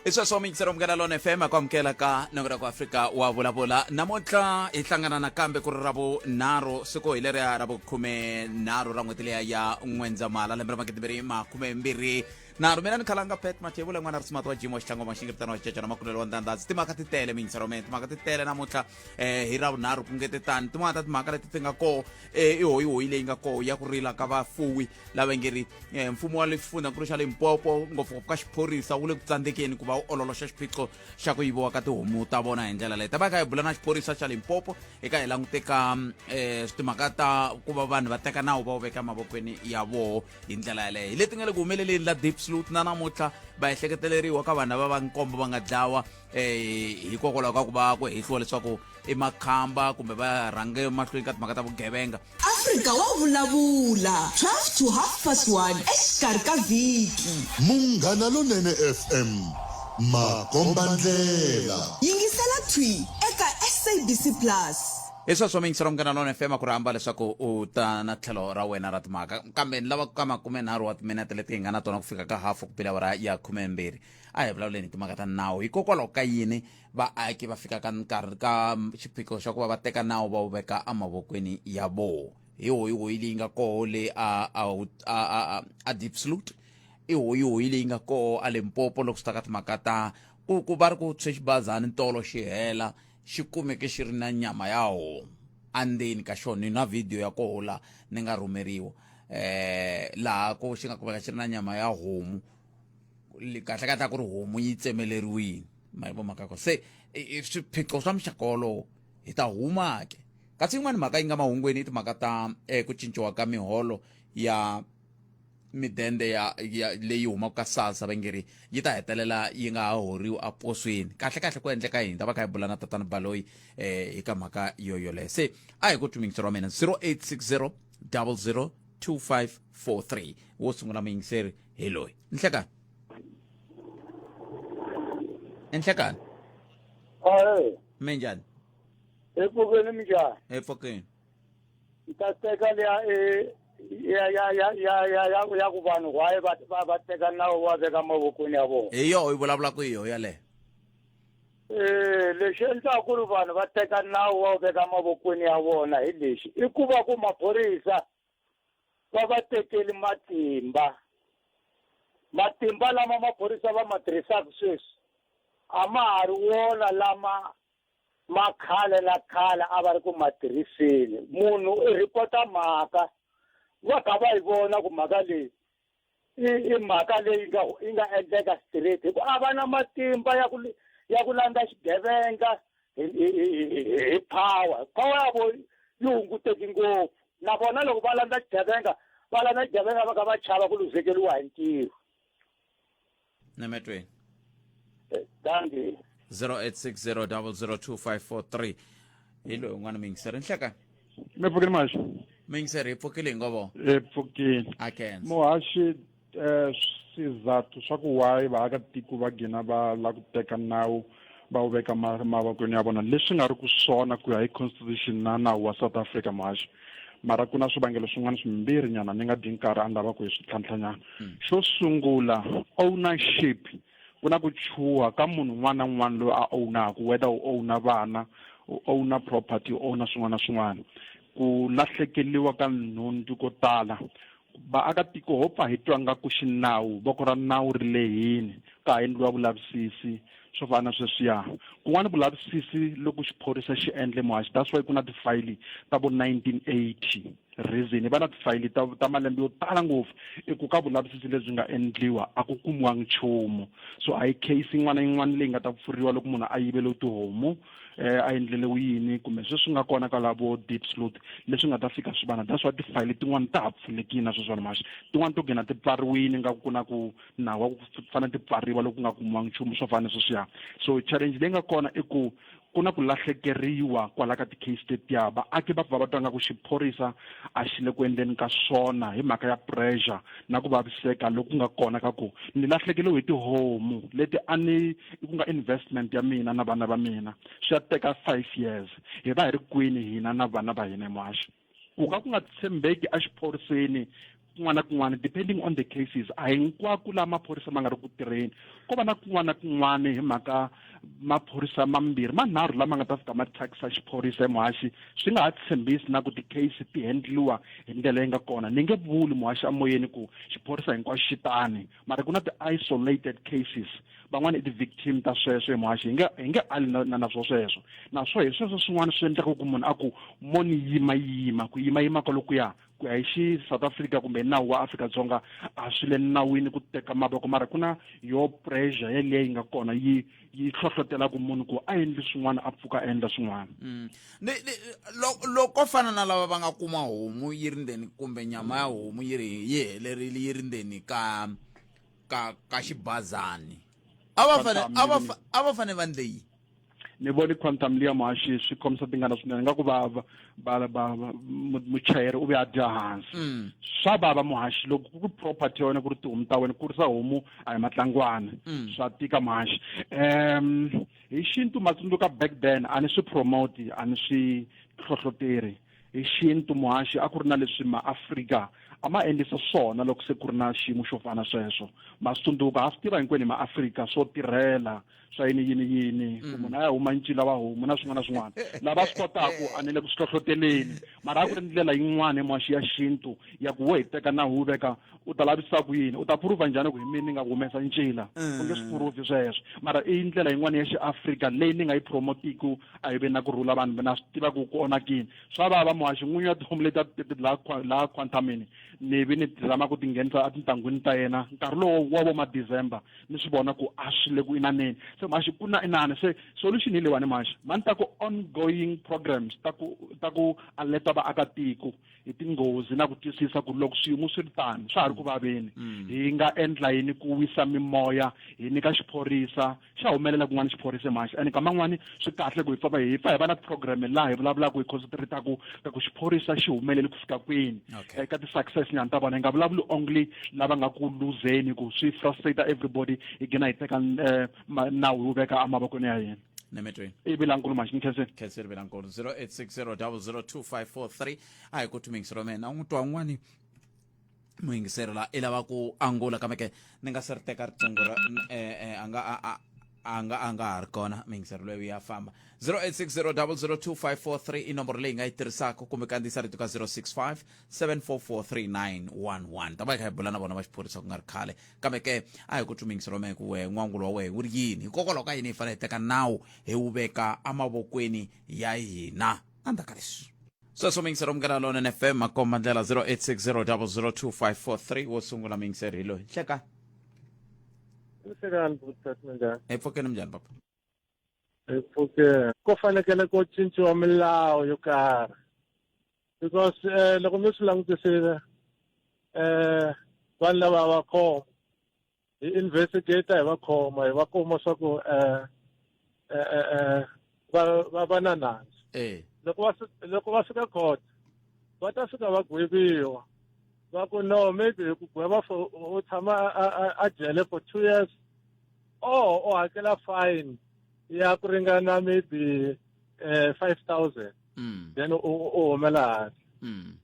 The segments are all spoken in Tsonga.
I sweswo miyingisero Munghana Lona FM ku amukela ka nongonoko wa Afrika wa vulavula. Namuntlha hi hlangana nakambe ku ri ra vunharhu, siku hi leriya ra vukhumenharhu ra n'hweti liya ya N'wendzamhala lembe ra 2023. Mina ni khalanga Pat Mathebula, n'wana ri wa Jimo Xihlango Maxingiritano wa Xicecana Makunelo wa Ndandhazi. Timhaka ti tele miyingisero mina, timhaka ti tele namuntlha hi ra vunharhu ku ngete tani. Tin'wana ta timhaka leti ti nga koho i hoyihoyi leyi nga koho ya ku rila ka vafuwi lava nge ri mfumo wa le xifundzankulu xa Limpopo, ngopfungopfu ka xiphorisa, wu le ku tsandzekeni ku va wu ololoxa xiphiqo xa ku yiviwa ka tihomu ta vona hi ndlela leyi. Ta va kha hi bula na xiphorisa xa Limpopo eka hi langute ka timhaka ta ku va vanhu va teka nawu va wu veka mavokweni ya voho hi ndlela yaleyo, hi leti nga le ku humeleleni la Diepsloot na namuntlha va ehleketeleriwa ka vanhu lava va nkombo va nga dlawa hikokwalaho ka ku va ku hehliwa leswaku i makhamba kumbe va rhange mahlweni ka timhaka ta vugevenga. Afrika wa vulavula, 12 to half past 1 exikarhi ka vhiki. Munghana Lonene FM, makombandlela. Yingisela thwi eka SABC Plus. Hi sweswo miyingiselo Munghana Lonene FM ku rhamba leswaku u ta na tlhelo ra wena ra timhaka, kambe ni lava ka makumenharhu wa timinete leti hi nga na tona ku fika ka hafu ku bile awara ya khumembirhi. A hi vulavuleni hi timhaka ta nawu. Hikokwalaho ka yini vaaki va fika ka nkarhi ka xiphiqo xa ku va va teka nawu va wu veka emavokweni ya voho? Hi hoyihoyi leyi nga koho le a Diepsloot, i hoyihoyi leyi nga koho a Limpopo loko swi ta ka timhaka ta ku va ri ku tshwe xibazani tolo xi hela xi kumeke xi ri na nyama ya homu endzeni ka xona. Ni na video ya koho la ni nga rhumeriwa laha ku xi nga kumeka xi ri na nyama ya homu, kahle kahle a ku ri homu yi tsemeleriwile. Ma yi vo mhaka ko se i swiphiqo swa muxaka wolowo hi ta huma ke. Kasi yin'wani mhaka yi nga mahungwini i timhaka ta ku cinciwa ka miholo ya midende ya leyi humaka ka SASSA, va nge ri yi ta hetelela yi nga ha horiwi aposweni. Kahle kahle ku endleka yini? Ta va kha hi bula na tatana Baloyi hi ka mhaka yo yoleyo. Se a hi ku twi muyingiseri wa mina 0860 00 2543 wo sungula muyingiseri hi loyi. Nhlekani, enhlekani. Ahee. Minjhani? Epfukeni, minjhani? Epfukeni. Ni ta teka liya e ya ya ya ya ya ya ya ku vanhu why va teka nawu va veka mavokweni ya vona. Hi yoho yi vulavulaka, hi yoho yaleyo. Lexi endlaka ku ri vanhu va teka nawu va wu veka mavokweni ya vona hi lexi, i ku va ku maphorisa va va tekeli matimba. Matimba lama maphorisa va ma tirhisaka sweswi a ma ha ri wona lama ma khale na khale a va ri ku ma tirhiseni. Munhu u rhipota mhaka va kha va yi vona ku mhaka leyi i mhaka leyi yi nga endleka straight, hi ku a va na matimba ya ku landza xigevenga hi power. Power ya vo yi hunguteki ngopfu, na vona loko va landza xigevenga, va landza xigevenga va kha va chava ku luzekeriwa hi ntirho. Nemetweni. Thank you. 0860 002543 hi loyi un'wana muyingiseri. Nhlekani. Mi pfukile maxi? Muyingiseri, hi pfukile hi ngo vo. Hi pfukile. A khensa. Muhaxi, swizathu swa ku why vaakatiko va gina va la ku teka nawu va wu veka mavokweni ya vona, leswi nga ri ku swona ku ya hi constitution na nawu wa South Africa, muhaxi, mara ku na swivangelo swin'wana swimbirhi nyana ni nga dyi nkarhi a ni lava ku hi swi tlhantlhanyana. Xo sungula, ownership. Ku na ku chuha ka munhu un'wana na un'wana loyi a ownaku, whether u owna vana, u owna property, u owna swin'wana na swin'wana, ku lahlekeliwa ka nhundzu ko tala. Vaakatiko ho pfa hi twa nga ku xinawu, voko ra nawu ri lehini, ka ha endliwa vulavisisi swo fana na sweswiya. Kun'wana vulavisisi loko xiphorisa xi endle, muhaxi, that's why ku na tifayili ta vo 1980. Reason va na tifayili ta malembe yo tala ngopfu i ku ka vulavisisi lebyi nga endliwa a ku kumiwangi nchumu. So a hi case yin'wana na yin'wana leyi nga ta pfuriwa loko munhu a yivele tihomu, a endlelewe yini kumbe sweswi nga kona ka lavo Diepsloot leswi nga ta fika swi vana. That's why tifayili tin'wana ta ha pfulekile na sweswiwani, maxi tin'wana to gina ti pfariwile nga ku na ku nawu wa ku fanele ti pfariwa loko ku nga kumiwangi nchumu swo fana na sweswiya. So challenge leyi nga kona i ku ku na ku lahlekeriwa kwala ka ti-case tetiya. Vaaki va pfa va twa nga ku xiphorisa a xi le ku endleni ka swona hi mhaka ya pressure na ku vaviseka loku nga kona ka ku ni lahlekeriwe hi tihomu leti a ni ku nga investment ya mina na vana va mina. Swi ya teka 5 years, hi va hi ri kwini hina na vana va hina, muhaxi? Ku ka ku nga tshembeki exiphoriseni. Kun'wana na kun'wana, depending on the cases, a hinkwako laha maphorisa ma nga ri ku tirheni. Ko va na kun'wana na kun'wana hi mhaka maphorisa mambirhi manharhu lama nga ta fika ma thyakisa xiphorisa emuhaxi, swi nga ha tshembisi na ku ti-case ti handliwa hi ndlela leyi nga kona. Ni nge vuli muhaxi emoyeni ku xiphorisa hinkwaxo xi tani, mara ku na ti-isolated cases, van'wana i ti-victim ta sweswo emuhaxi, hi nge ali na swo sweswo. Naswo hi sweswo swin'wana swi endlaka ku munhu a ku mo ni yimayima, ku yimayima kwalokuya ku ya hi xi South Africa kumbe nawu wa Afrika-Dzonga a swi le nawini ku teka mavoko, mara ku na yo pressure yeleyo yi nga kona yi hlohlotelaku munhu ku a endli swin'wana, a pfuka a endla swin'wana. Ni loko fana na lava va nga kuma homu yi ri ndzeni kumbe nyama ya homu yi ri yi helerile yi ri ndzeni ka xibazani, a va fane a va fane va ndle yini? Ni voni quantum liya muhaxi, swi khomisa tingana swinene, nga ku va muchayeri u ve a dya hansi. Swa vava muhaxi loko ku ri property ya wena, ku ri tihomu ta wena, kurisa homu a hi matlangwana. Swa tika muhaxi. Hi xintu matsundzuka back then, a ni swi promote, a ni swi hlohloteri. Hi xintu muhaxi a ku ri na leswi maAfrika a ma endlisa swona loko se ku ri na xiyimo xo fana sweswo. Masundzuka ha swi tiva hinkwenu hi maAfrika swo tirhela swa yini yini yini, ku munhu a ya huma ncila wa homu na swin'wana na swin'wana. Lava swi kotaku, a ni le ku swi hlohloteleni, mara a ku ri ndlela yin'wana muhaxi ya xintu ya ku wo hi teka nawu wu veka, u ta lavisa ku yini, u ta phuruva njhani ku hi mina ni nga humesa ncila? U nge swi phuruvi sweswo, mara i ndlela yin'wana ya xiAfrika leyi ni nga yi promotiku. A hi ve na ku rhula, vanhu na swi tiva ku ku onhakini, swa vava muhaxi. N'winyi wa tihomu leti laha quantumini, ni vi ni zama ku ti nghenisa etintangwini ta yena nkarhi lowu wa vo ma December, ni swi vona ku a swi le ku inaneni. Se muhaxi, ku na inani, se solution hi leyiwani muhaxi, mani ta ku ongoing programs ta ku aleta vaakatiko hi tinghozi na ku twisisa ku loko swiyimo swi ri tani swa ha ri ku vaveni, hi nga endla yini ku wisa mimoya, hi nyika xiphorisa xa humelela kun'wana xiphorisa muhaxi. Ene nkama n'wani swi kahle ku hi pfa hi va na program laha hi vulavulaka, hi concentrataku ka ku xiphorisa xi humelele ku fika kwini eka ti-success nyana ta vona. Hi nga vulavuli only lava nga ku luzeni, ku swi frustrate everybody, hi gina hi teka nawu hi wu veka emavokweni ya hina. Nemetweni. I vilankulu maxi, ni khenseni. Khenseni vilankulu. 0860 002543. A hi ku tumingisi mina u n'wi twa un'wani muyingiseri la i lava ku angula, kambe ke ni nga se ri teka riqingho ra a nga ha ri kona muyingiseri loyi ya famba. 0860 002543 i nomboro leyi nga yi tirhisaka, kumbe kandziyisa rito ka 065 744 3911. Ta va hi kha hi bula na vona va xiphorisa ku nga ri khale, kambe ke a hi ku twi muyingiseri wa mehe ku wehe n'wangulo wa wehe wu ri yini, hikokwalaho ka yini hi fanele hi teka nawu hi wu veka emavokweni ya hina. Endzhaku ka leswi sweswo, muyingiseri Munghana Lonene FM, makomba ndlela 0860 002543. Wo sungula muyingiseri hi loyi. Hleka. Nhlekani bhuti, minjhani? Hi pfukeni, minjhani papa? Hi pfukeni. Ko fanekele ku cinciwa milawu yo karhi because loko mi swi langutisile, vanhu lava va khoma, hi investigate, hi va khoma, hi va kuma swa ku va na nandzu. Loko va fika court, va ta fika va gweviwa, va ku no, maybe hi ku gweva for u tshama a jele for 2 years or u hakela fine ya ku ringana maybe 5000, then u humela handle.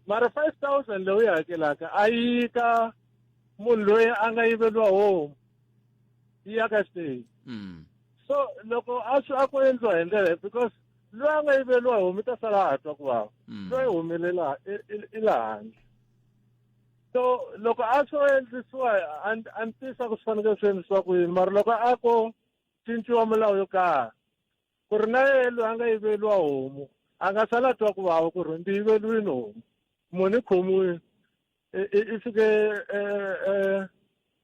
Mara 5000 leyi u yi hakelaka a yi ka munhu loyi a nga yiveriwa homu, yi ya ka state. So loko a swi a ko endliwa hi ndlela, because loyi a nga yiveriwa homu i ta sala a ha twa ku vava, loyi humelela i la handle. So loko a swo endlisiwa, a ni tiyisa ku swi fanekele swi endlisiwa ku yini, mara loko a ko cinciwa milawu yo karhi ku ri na yena loyi a nga yiveriwa homu a nga sala twa ku vava ku ri ndzi yiveriwile homu, munhu i khomiwile, i fike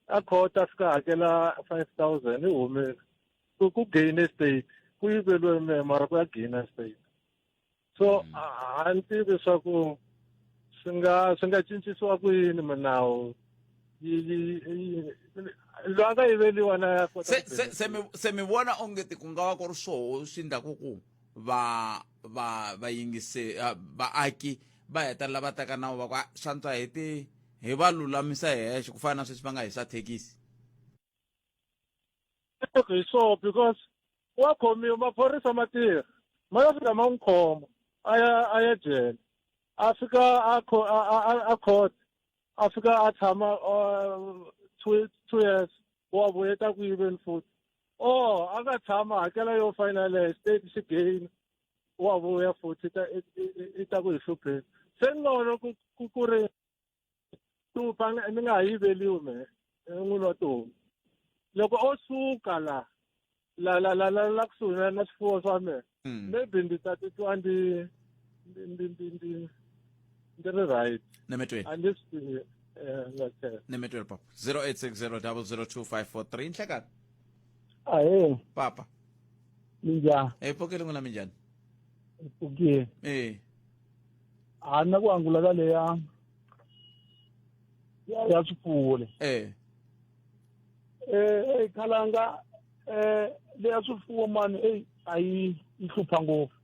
a court, a fika hakela 5000, i humile, ku gain state, ku yiveriwe mehe mara ku ya gain state. So a ni tivi swa ku swi nga cincisiwa ku yini milawu loyi a nga yiveliwa na ya kota se ku se se mi se mi vona onge ti ku nga va ku ri swoho swi endlaku ku va va va yingise vaaki va hetelela va teka nawu va ku, "Ah, swantswa hi ti hi va lulamisa hi hexe," ku fana na sweswi va nga hisa thekisi? Hi swona, because wa khomiwa, maphorisa ma tirha, ma ya fika ma n'wi khoma, a ya jele, a fika a a court. A fika a tshama 2 years, wa vuya ta ku yiveni futhi. Or a nga tshama, hakela yo final, state xi gain, wa vuya futhi i ta ku hi hlupheni. Se ngcono ku ri tupa ni nga ha yiveliwi mehe n'wini wa tihomu. Loko o suka la la la la la la kusuhi na swifuwo swa mina, maybe ndzi ta titwa ndzi ri right. Nemetweni. A ndzi swi tivi, nga tlhela. Nemetweni, papa. 0860 002543. Nhlekani. Ahee. Papa. Minjhani? Hi pfukile, n'wina minjhani? Hi pfukile. Eh. A na ku angula ka leya ya swifuwo le. Eh, khalanga, leya swifuwo mani, ey, a yi yi hlupha ngopfu.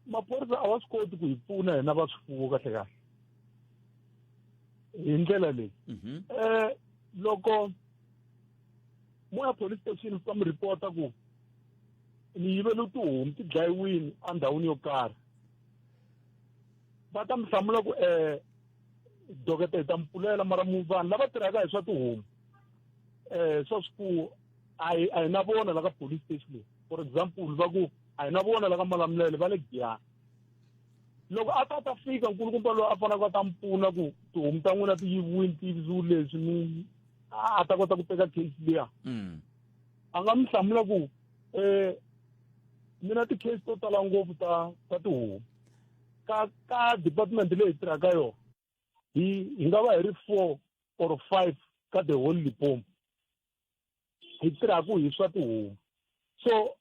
Maphorisa a va swi koti ku hi pfuna hina va swifuwo kahle kahle hi ndlela leyi. Loko mo ya police station, fika mi ripota ku ni yivele tihomu, ti dlayiwini endhawini yo karhi, va ta mi hlamula ku docket hi ta mi pfulela, mara mu vanhu lava tirhaka hi swa tihomu, swa swifuwo, a hi na vona la ka police station leyi. For example, va ku a hi na vona la ka Malamulele, va le Giyani. Loko a ta fika nkulukumba loyi a faneleke a ta mi pfuna ku tihomu ta n'wina ti yiviwini, ti yiviwile leswi, mi a ta kota ku teka case liya, a nga mi hlamula ku mina ti-case to tala ngopfu ta tihomu ka department leyi hi tirhaka yona, hi nga va hi ri four or five ka the whole Limpopo hi tirhaka hi swa tihomu. So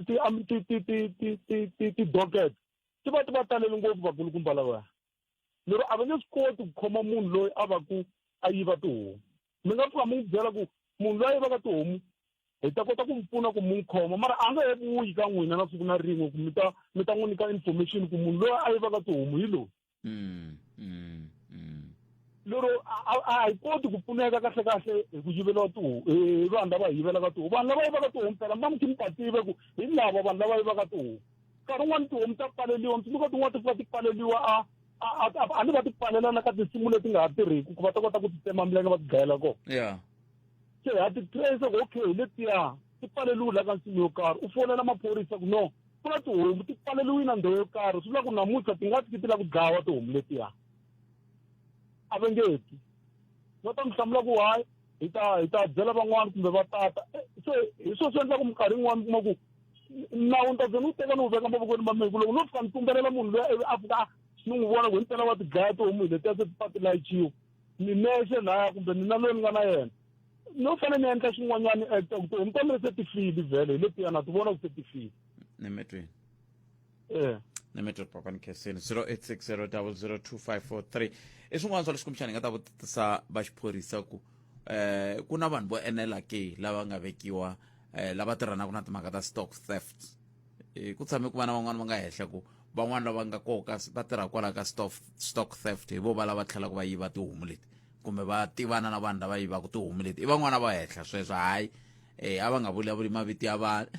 ti docket ti va talele ngopfu vakulukumba lavaya, lero a va nge swi koti ku khoma munhu loyi a va ku a yiva tihomu. Mi nga pfuka mi n'wi byela ku munhu loyi a yivaka tihomu hi ta kota ku mi pfuna ku mi n'wi khoma, mara a nga he vuyi ka n'wina na siku na rin'we ku mi ta n'wi nyika information ku munhu loyi a yivaka tihomu hi loyi. Lero a hi koti ku pfuneka kahle kahle hi ku yiveliwa tihomu hi vanhu lava hi yivelaka tihomu. Vanhu lava yivaka tihomu phela mi va mi kha mi va tive ku hi lava vanhu lava yivaka tihomu. Nkarhi wun'wani tihomu ta pfaleliwa, mi tsundzuka tin'wana ti fika ti pfaleliwa, a ni va ti pfalela na ka tinsimu leti nga ha tirhiki ku va ta kota ku ti tsema milenge va ti dlayela kona. Se ha ti trace ku okay, hi letiya ti pfaleliwe la ka nsimu yo karhi. U fonela maphorisa ku no, ku na tihomu ti pfaleliwile na ndhawu yo karhi, swi vula ku namuntlha ti nga tiki ti la ku dlawa tihomu letiya. A va nge ti va ta mi hlamula ku hayi, hi ta byela van'wana kumbe va tata. Se hi swo swi endlaku minkarhi yin'wana mi kuma ku nawu ni ta ze ni wu teka ni wu veka mavokweni ma mina, ku loko no fika ni tumbelela munhu loyi ivi a fika ni n'wi vona ku himpela wa ti dlaya tihomu hi letiya, se ti pfa ti layichiwa, ni nexe laya kumbe ni na loyi ni nga na yena, no fanele ni endla xin'wanyani acta ku tihomu ta mina se ti file vhele, hi letiya na ti vona ku se ti file. Nemetweni. Eh. Nemetweni, papa ni khensini. 0860 002543 i swin'wana swa leswi kumbexana hi nga ta vutisa va xiphorisa ku ku na vanhu vo enela ke lava nga vekiwa, lava tirhanaka na timhaka ta stock theft? Ku tshame ku va na van'wana va nga hehla ku van'wana lava nga koka va tirha kwalaho ka stock theft hi vo va lava tlhelaka va yiva tihomu leti, kumbe va tivana na vanhu lava yivaka tihomu leti. I van'wana va hehla sweswo. Hayi, a va nga vulavuli mavito ya vanhu,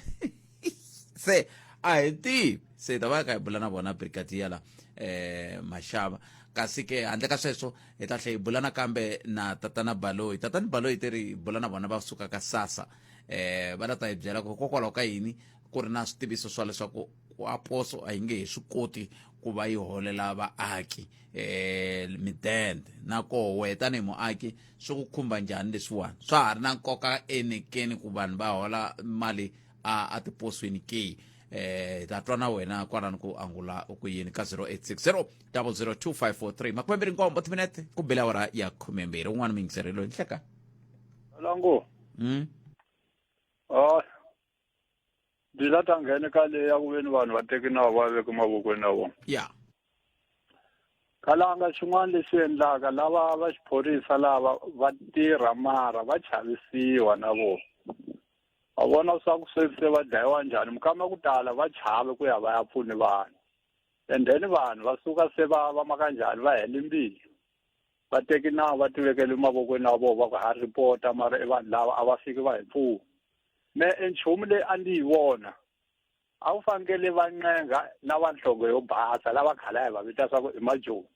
se a hi tivi. Se hi ta va ka hi bula na vona brigadier la Mashava. Kasi ke handle ka sweswo hi ta tlhela hi bula nakambe na tatana Baloyi. Tatana Baloyi ti ri bula na vona va suka ka SASSA, va la ta hi byela ku hikokwalaho ka yini ku ri na switiviso swa leswaku a poso a yi nge he swi koti ku va yi holela vaaki midende, na koho wehe tanihi muaki swi ku khumba njhani leswiwani? Swa ha ri na nkoka enekeni ku vanhu va hola mali a tiposweni ke? Hi ta twa na wena kwalani ku angula ku yini ka 0860 002543. 27 timinete ku bela awara ya 12. Un'wana muyingiseri loyi, nhleka. Langu. Ah. Ndzi la ta nghena ka leyi ya ku veni vanhu va teki nawu va veka mavokweni ya vona. Kalanga, xin'wana lexi endlaka lava va xiphorisa lava va tirha mara va chavisiwa na vona. Va vona swa ku sweswi se va dlayiwa njhani, mikama ku tala va chava ku ya va ya pfuni vanhu. And then vanhu va suka se va maka njhani, va hela mbilu. Va teki nawu va tivekele mavokweni ya vona, va ku ha ripota mara i vanhu lava a va fiki va hi pfuna. Me e nchumu leyi a ndzi yi vona, a wu fanekele va ncenga lava nhlonge yo basa lava khale a hi va vita swa ku i majoni.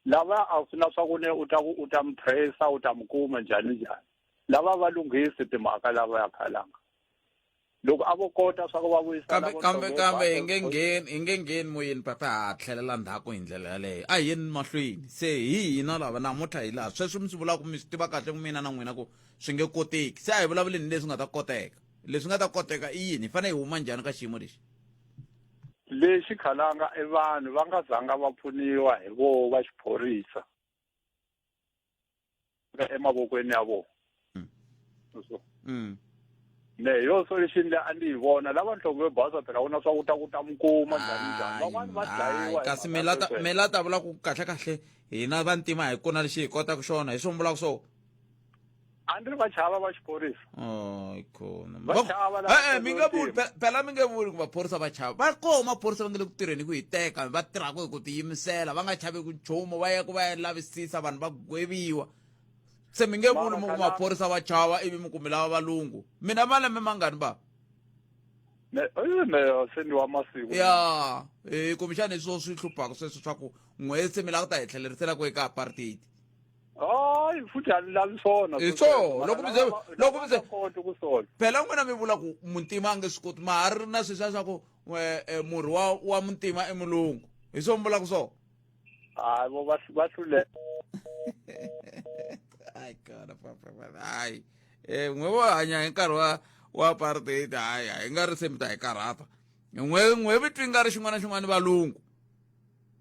Lava a swi na swa ku ne u ta ku u ta mi tracer u ta mi kuma njhani njhani. Lava va lunghisi timhaka lava ya khalanga. Loko a vo kota swa ku va vuyisa Kambe kambe kambe hi nge ngheni hi nge ngheni moyeni papa ha tlhelela ndzhaku hi ndlela yaleyo. A hi yeni mahlweni. Se hi hina lava namuntlha hi laha sweswi mi swi vulaka mi swi tiva kahle mina na n'wina ku swi nge koteki. Se a hi vulavuleni leswi nga ta koteka. Leswi nga ta koteka i yini? Hi fanele hi huma njhani ka xiyimo lexi? Lexi khalanga i vanhu va nga zanga va pfuniwa hi voho va xiphorisa emavokweni ya vona. Ne yo solution leyi a ni yi vona lava nhlonge yo basa phela wona swa ku ta ku ta mi kuma njhani njhani van'wani va dlayiwa kasi mi la ta mi la ta vula ku kahle kahle hina vantima hi kona lexi hi kotaka xona hi swo mi vulaka so a ni ri va chava va xiphorisa Ay, khona. Va chava lava E-e, mi nge vuli ntima. phela mi nge vuli ku maphorisa va chava va koho maphorisa va nge le ku tirheni ku hi teka va tirhaka hi ku tiyimisela va nga chavi ku nchumu va ya ku va ya lavisisa vanhu va gweviwa se mi nge vuli mi ku maphorisa va chava ivi mi ku mi lava valungu mina malembe mangani ba Me eh, me se ni wa masiku ya eh kumbexana hi swo swi hluphaka sweswo swa ku n'we se mi lava ku ta hi tlhelerisela ku eka apartheid hayi futhi a ni lavi swona Hi swona, loko mi ze- loko mi ze- koti ku sola phela n'wina mi vula ku muntima a nge swi koti ma ha ri na sweswiya swa ku eh, eh, murhi wa wa muntima i mulungu hi swo mi vulaka swona hayi vo va va hlule hayi kona papa hayi um n'we vo hanya hi nkarhi wa wa apartheid hayi hayi nga ri se mi ta hi karhata n'we n'we vi twi nga ri xin'wana na xin'wana valungu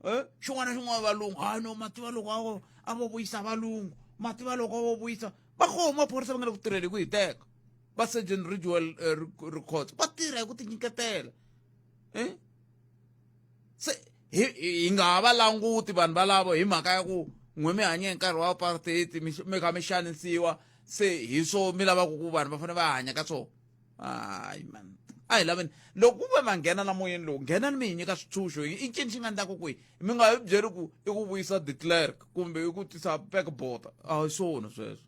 eh xin'wana na xin'wana valungu hayi no mativa loko a a vo vuyisa valungu mativa loko a vo vuyisa va koho maphorisa va nga le ku tirheni hi ku hiteka va surgeon ridgewell eh, records va tirha hi ku tinyiketela eh se hi hi nga ha va languti vanhu valavo hi mhaka ya ku n'we mi hanye hi nkarhi wa apartheid mi kha mi xanisiwa se hi swo mi lavaka ku vanhu va fanele va hanya ka swona hayi man a hi laveni loko ku ve ma nghena la moyeni lowu nghenani mi hi nyika switshunxo i ncini xi nga endlaka kwihi mi nga hi byeli ku i ku vuyisa de clerk kumbe i ku tisa pekbota a hi swona sweswo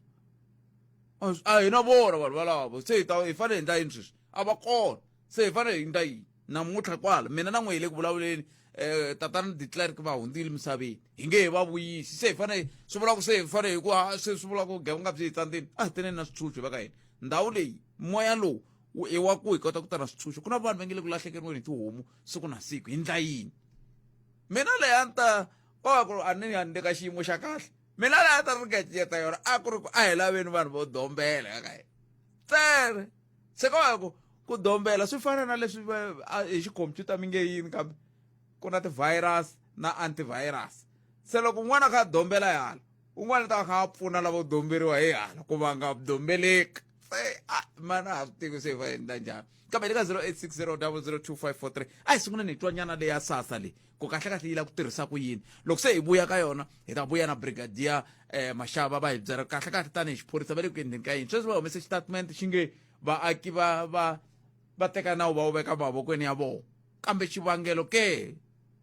a hi na vona vanhu valavo se hi ta hi fanele hi endla yini sweswi a va kona se hi fanele hi endla yini namuntlha kwala mina na n'we hi le ku vulavuleni um tatana de clerk va hundzile misaveni hi nge he va vuyisi se hi fanele swi vula ku se hi fanele hi ku se swi vula ku vugevenga byi hi tsandzini a hi teneni na switshunxo va ka hina ndhawu leyi moya lowu i wa ku hi kota ku ta na switshunxo ku na vanhu va nge le ku lahlekeriweni hi tihomu siku na siku hi ndla yini mina leyi a ni ta ko ku a ni a ni le ka xiyimo xa kahle mina leyi a ta ringanyeta yona a ku ri ku a hi laveni vanhu vo dombela ka hina ntsena se ko va ku ku dombela swi fana na leswi hi xikhompyuta mi nge yini kambe ku na ti-virus na antivirus se loko un'wana a kha a dombela hala un'wana ta kha a pfuna lavo domberiwa hi hala ku va nga dombeleki se mana ha swi tivi se va endla njhani kambe le ka 0860 002543 a hi sunguleni hi twanyana leya sasa leyi ku kahle kahle yi lava ku tirhisa ku yini loko se hi vuya ka yona hi ta vuya na brigadier eh, mashava va hi byela kahle kahle tanihi xiphorisa va le ku endleni ka yini sweswi va humese xitatimende xi nge vaaki va va va teka nawu va wu veka mavokweni ya vona kambe xivangelo ke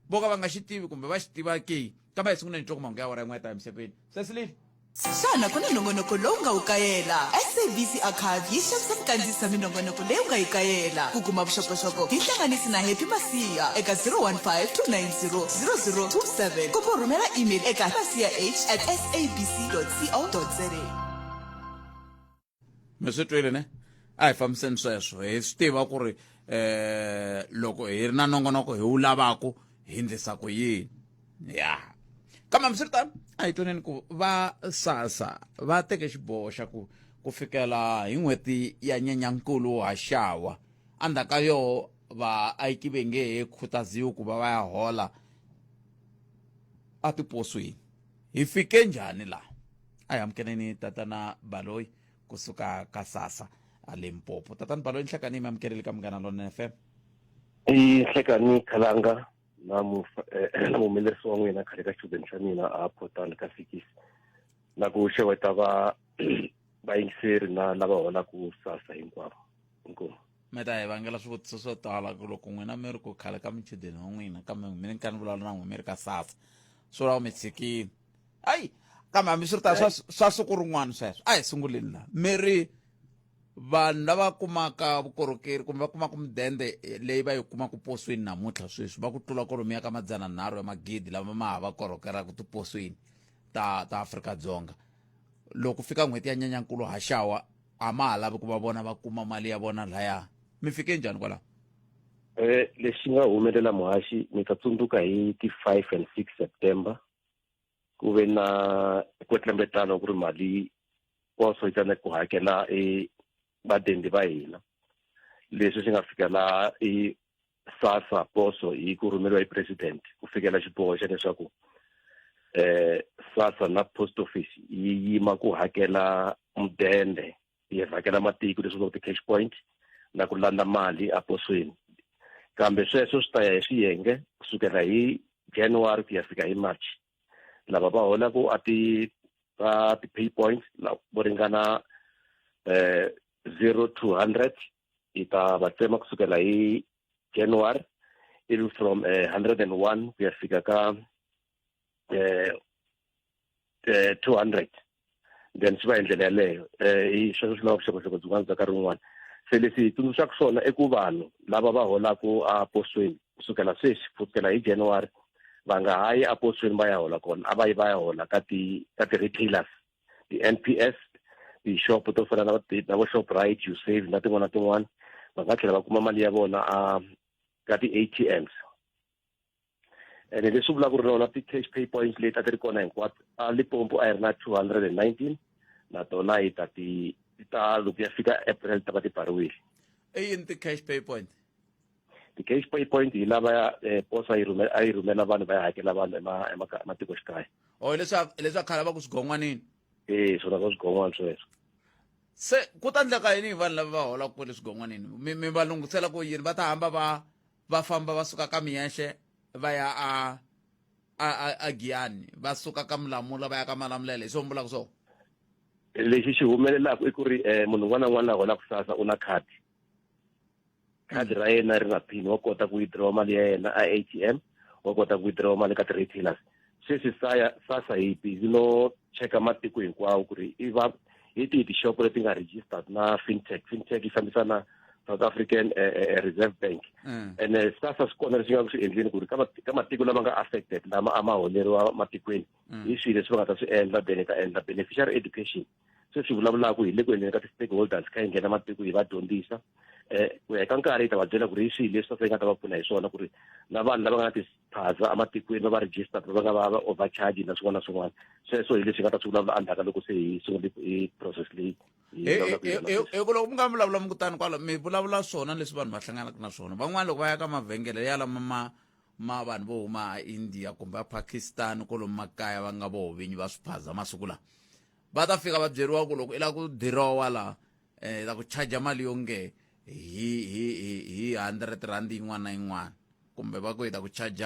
vo ka va nga xi tivi kumbe va xi tiva ke kambe a hi sunguleni twa ku mahungu ya awara yin'we ya ta emisaveni sesilile Xana ku na nongonoko lowu nga wu kayela? SABC Archive yi xavisa ku kandziyisa minongonoko leyi u nga yi kayela. Ku kuma vuxokoxoko, hi hlanganisi na Happy Masiya eka 015 290 0027 kumbe u rhumela email eka masiyah at sabc.co.za. Mi swi twile ne a hi fambiseni sweswo hi swi tiva ku ri eh loko hi ri na nongonoko hi wu lavaku hi ndlisa ku yini ya kambe hambiswiritano a hi twaneni ku va sasa va teke xiboho xa ku ku fikela hi n'hweti ya nyenyankulu haxawa endzhaku ka yoho vaaki ve nge he khutaziwi ku va va ya hola atiposweni hi fike njhani laha a hi amukeleni tatana baloyi kusuka ka sasa a limpopo tatana baloyi nhlekani mi amukeleli ka munghana lonene fm i hlekani khalanga na mu eh, na muhumelerisi wa n'wina khale ka xichudeni xa mina a photani ka fikisi na ku xeweta va vayingiseri na lava holaka sasa hinkwavo inkomu mi ta hi vangela swivutiso swo tala ku loko n'wina mi ri ku khale ka muchudeni wa n'wina kambe mi ni ka ni vulavula na n'wina mi ri ka sasa swi vula ku mi tshikile ayi kambe hambi swi ri tano swa swa siku rin'wana sweswo a hi sunguleni laha mi ri Vanhu lava kumaka vukorhokeri kumbe va kumaka mudende leyi va yi kumaka posweni namuntlha sweswi va ku tlula kwalomuya ka 300 ya magidi lama ma ha va korhokeraka tiposweni ta ta Afrika-Dzonga. Loko fika n'hweti ya Nyenyankulu haxawa a ma ha lavi ku va vona va kuma mali ya vona laya. Mi fike njhani kwalaho? Lexi nga humelela muhaxi mi ta tsundzuka hi ti 5 and 6 September ku ve na kwetlembetano ku ri mali poso yi tsandzeka ku hakela e vadendi va hina leswi swi nga fika laha i SASSA poso hi ku rhumeriwa hi president ku fikela xiboho xa leswaku SASSA na post office yi yima ku hakela mudende yi hakela matiko leswi vuriwaka ti-cash point na ku landza mali eposweni kambe sweswo swi ta ya hi swiyenge kusukela hi January ku ya fika hi March lava va holaku a ti ka ti-pay points vo ringana 0 to 100 yi ta va tsema kusukela hi January ivi from 101 ku ya fika ka 200 then swi va hi ndlela yaleyo. Hi sweswo swi lava vuxokoxoko byin'wana bya nkarhi wun'wana. Se leswi hi tsundzuxaka swona i ku vanhu lava va holaku eposweni kusukela sweswi kusukela hi January va nga ha yi eposweni va ya hola kona, a va yi va ya hola ka ti ka ti-retailers, ti-N_P_S, tixopo to fana na na vo Shoprite, Usave na tin'wana na tin'wana. Va nga tlhela va kuma mali ya vona a ka ti-A_T_Ms. Ene leswi vulaka ku ri rona ti-cash pay points leti a ti ri kona hinkwato a Limpopo a yi ri na 219 na tona hi ta ti ta loko ya fika April ta va ti pfariwile. I yini ti-cash pay point? Ti-cash pay point hi lava ya posa yi rhumela a yi rhumela vanhu va ya hakela vanhu ematikoxikaya. Oh, leswi khale va ku swigongwanini. Eh, swona swa swigongwana sweswo. Se ku ta endleka yini hi vanhu lava va holaka kwale swigongwanini? Mi va lunghisela ku yini? Va ta hamba va va famba va suka ka Miyexe va ya a a a a Giyani, va suka ka Mulamula va ya ka Malamulele, hi swo mi vulaka swona? Lexi xi humelelaka i ku ri munhu un'wana na un'wana la holaka SASSA u na khadi. Khadi ra yena ri na pin, wa kota ku withdraw mali ya yena a ATM, wa kota ku withdraw mali ka ti-retailers. Sweswi saya SASSA hi busy no cheka matiko hinkwawo ku ri i va hi tihi tixopo leti nga registered na fintech. Fintech yi fambisana South African Reserve Bank. And SASSA swi kona leswi nga ku swi endleni ku ri ka matiko lama nga affected lama a ma holeriwa matikweni hi swilo leswi va nga ta swi endla, then hi ta endla beneficiary education. Sweswi vulavulaka hi le ku endleni ka ti-stakeholders kha hi nghena matiko hi va dyondzisa. Ku ya ka nkarhi hi ta va byela ku ri hi swihi leswi SASSA yi nga ta va pfuna hi swona ku ri na vanhu lava nga na tiphaza ematikweni va va registered va nga va va overcharge na swin'wana na swin'wana. Sweswo hi leswi hi nga ta swi vulavula endzhaku ka loko se hi sungule hi process leyi. Hi ku loko mi nga vulavula mi kutani kwala mi vulavula swona leswi vanhu va hlanganaka na swona. Van'wana loko va ya ka mavhengele ya lama ma vanhu vo huma a India kumbe a Pakistan kwalomu makaya va nga voho vinyi va swiphaza masiku lawa, va ta fika va byeriwa ku loko i lava ku dirowa laha ta ku charge mali yo nge hi hi hi hi 100 rand yin'wana na yin'wana, kumbe va ku hi ta ku charge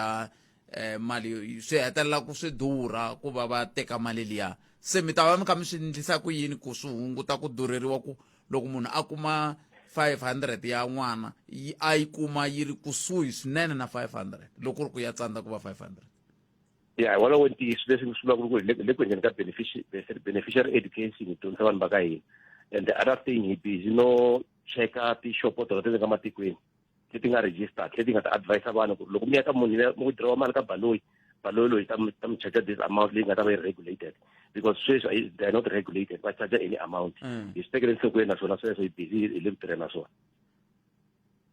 mali, swi hetelela ku swi durha ku va va teka mali liya. Se mi ta va mi kha mi swi endlisa ku yini ku swi hunguta ku durheriwa ku loko munhu a kuma 500 ya n'wana a yi kuma yi ri kusuhi swinene na 500 loko ku ri ku ya tsandza ku va 500? Ya, wolowo ntiyiso leswi ni swi vulaka ku hi le ku endleni ka beneficiary education hi dyondzisa vanhu va ka hina. And the other thing, hi busy no cheka tixopo tona ti nga matikweni leti nga registered, leti nga ta advise vanhu ku loko mi ya ka munhu mi withdraw mali ka baloyi, baloyi loyi ta mi charge this amount leyi nga ta va yi regulated, because sweswi they are not regulated, va charge any amount. Hi swi tekele enhlokweni naswona sweswo hi busy hi le ku tirheni na swona.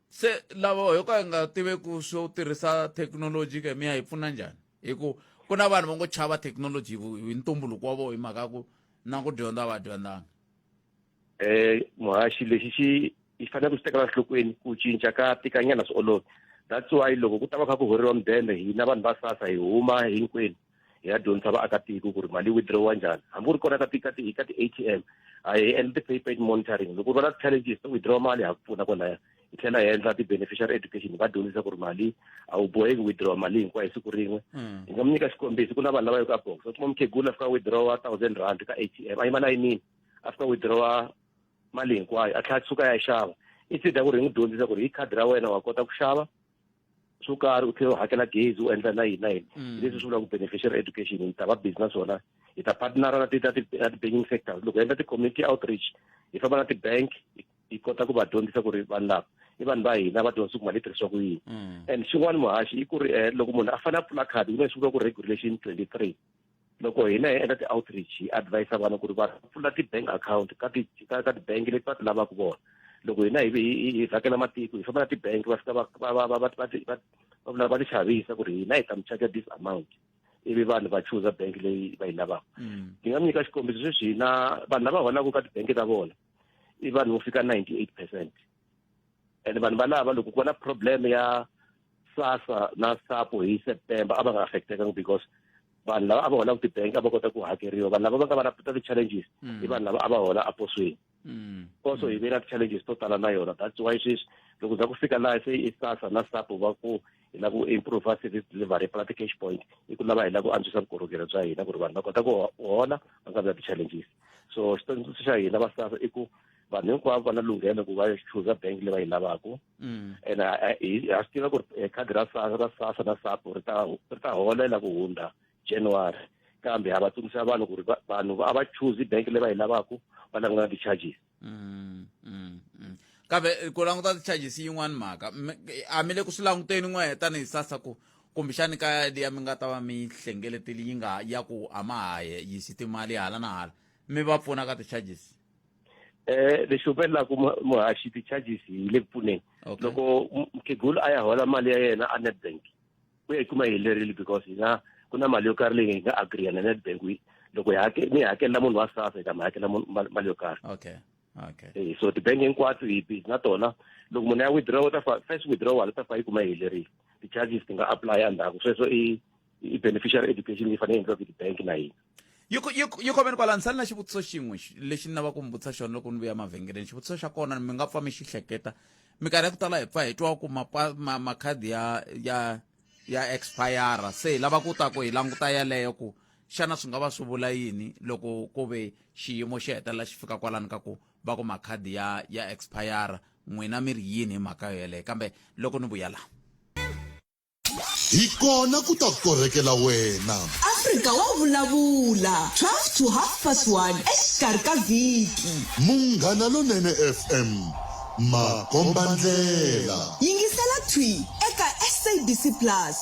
Se lava ho ka hi nga tiveku swo tirhisa thekinoloji ke mi ya hi pfuna njhani? Hi ku ku na vanhu va ngo chava thekinoloji hi ntumbuluko wa vona hi mhaka ku na ku dyondza va dyondzanga. Muhaxi, lexi xi hi fanele ku swi tekela enhlokweni ku cinca ka tikanyana swi olovi. That's why loko ku ta va kha ku horiwa mudende, hina vanhu va SASSA hi huma hinkwenu hi ya dyondzisa vaakatiko ku ri mali yi withdraw njhani, hambi ku ri kona ka ti ka ti ka ti-A_T_M a hi endla ti-pay monitoring. Loko ku ri va na ti-challenges to withdraw mali ha ku pfuna kwalaya, hi tlhela hi endla ti-beneficiary education, hi va dyondzisa ku ri mali a wu boheki withdraw mali hinkwayo hi siku rin'we. Hi nga mi nyika xikombiso, ku na vanhu lava yaka ka box, u kuma mukhegula a fika withdraw 1000 rand ka A_T_M, a yima layinini a fika withdraw mali hinkwayo, a tlhela a suka ya xava. Instead ya ku ri hi n'wi dyondzisa ku ri hi khadi ra wena wa kota ku xava swo karhi, u tlhela u hakela gezi, u endla na yini na yini. Leswi swi vulaka beneficiary education, hi ta va busy na swona. Hi ta partnera na ti na ti na ti-banking sectors loko hi endla ti-community outreach, hi famba na ti-bank. hi kota ku va dyondzisa ku ri vanhu lava i vanhu va hina va dyondzisa ku mali yi tirhisiwa ku yini. And xin'wana muhaxi i ku ri loko munhu a fanele a pfula khadi, ku na leswi vuriwa ku regulation 23. Loko hina hi endla ti-outreach, hi advise vanhu ku ri va pfula ti-bank account ka ti ka ka ti-bank leti va ti lavaka vona. Loko hina hi vhakela matiko, hi famba na ti-bank, va fika va vula, va ti xavisa ku ri hina hi ta mi charge this amount, ivi vanhu va chuza bank leyi va yi lavaka. Ni nga mi nyika xikombiso. Sweswi hina vanhu lava holaka ka tibanki ta vona i vanhu vo fika 98%, and vanhu valava loko ku va na problem ya SASSA na SAPO hi September, a va nga affectekangi because vanhu lava a va holaka tibanki a va kota ku hakeriwa. Vanhu lava va nga va na ta ti-challenges i vanhu lava a va hola aposweni. Poso hi ve na ti-challenges to tala na yona. That's why sweswi loko za ku fika laha se i SASSA na SAPO va ku hi lava ku improve service delivery, pfula ti-cash point, i ku lava hi lava ku antswisa vukorhokeri bya hina ku ri vanhu va kota ku hola va nga vi na ti-challenges. So xitsundzuxo xa hina va SASSA i ku vanhu hinkwavo va na lunghelo ku va chuza bank leyi va yi lavaka. And ha swi tiva ku ri khadi ra SASSA na SAPO ri ta holela ku hundza January, kambe ha va tsundzuxa vanhu ku ri vanhu a va choose bank leyi va yi lavaka, va languta na ti-charges. Kambe ku languta ti-charges yin'wani mhaka, a mi le ku swi languteni n'we tanihi SASSA ku kumbexani ka liya mi nga ta va mi hlengeletile yi nga ya ku a ma ha yisi timali hala na hala, mi va pfuna ka ti-charges? Lexi humelelaku, muhaxi, ti-charges hi le ku pfuneni. Loko mukhegulu a ya hola mali ya yena a Nedbank, u ya yi kuma yi helerile because hina ku na mali yo karhi leyi hi nga agree na Nedbank, loko hi mi hakelela munhu wa SASSA, hi ta mi hakela mali yo karhi. okay okay So tibangi hinkwato hi busy na tona. Loko munhu ya withdraw, u ta fa first withdrawal u ta fa yi kuma yi helerile. Ti-charges ti nga apply endzhaku. Sweswo i beneficiary education yi fanele yi endliwa hi tibanki na hina. Yi khomeni kwalano. Sali na xivutiso xin'we lexi ni lava ku mi vutisa xona loko ni vuya mavhengeleni. Xivutiso xa kona mi nga pfa mi xi hleketa. Minkarhi ya ku tala hi pfa hi twa ku makhadi ya expire, se hi lava ku ta ku hi languta yaleyo ku xana swi nga va swi vula yini loko ku ve xiyimo xi hetelela xi fika kwalano ka ku va ku makhadi ya expire. N'wina mi ri yini hi mhaka yoyeleyo? Kambe loko ni vuya laha. Hi kona ku ta korhekela wena. Afrika wa vulavula, 12 to half past 1 exikarhi ka vhiki. Munghana Lonene FM, makombandlela. Yingisela thwi eka SABC Plus.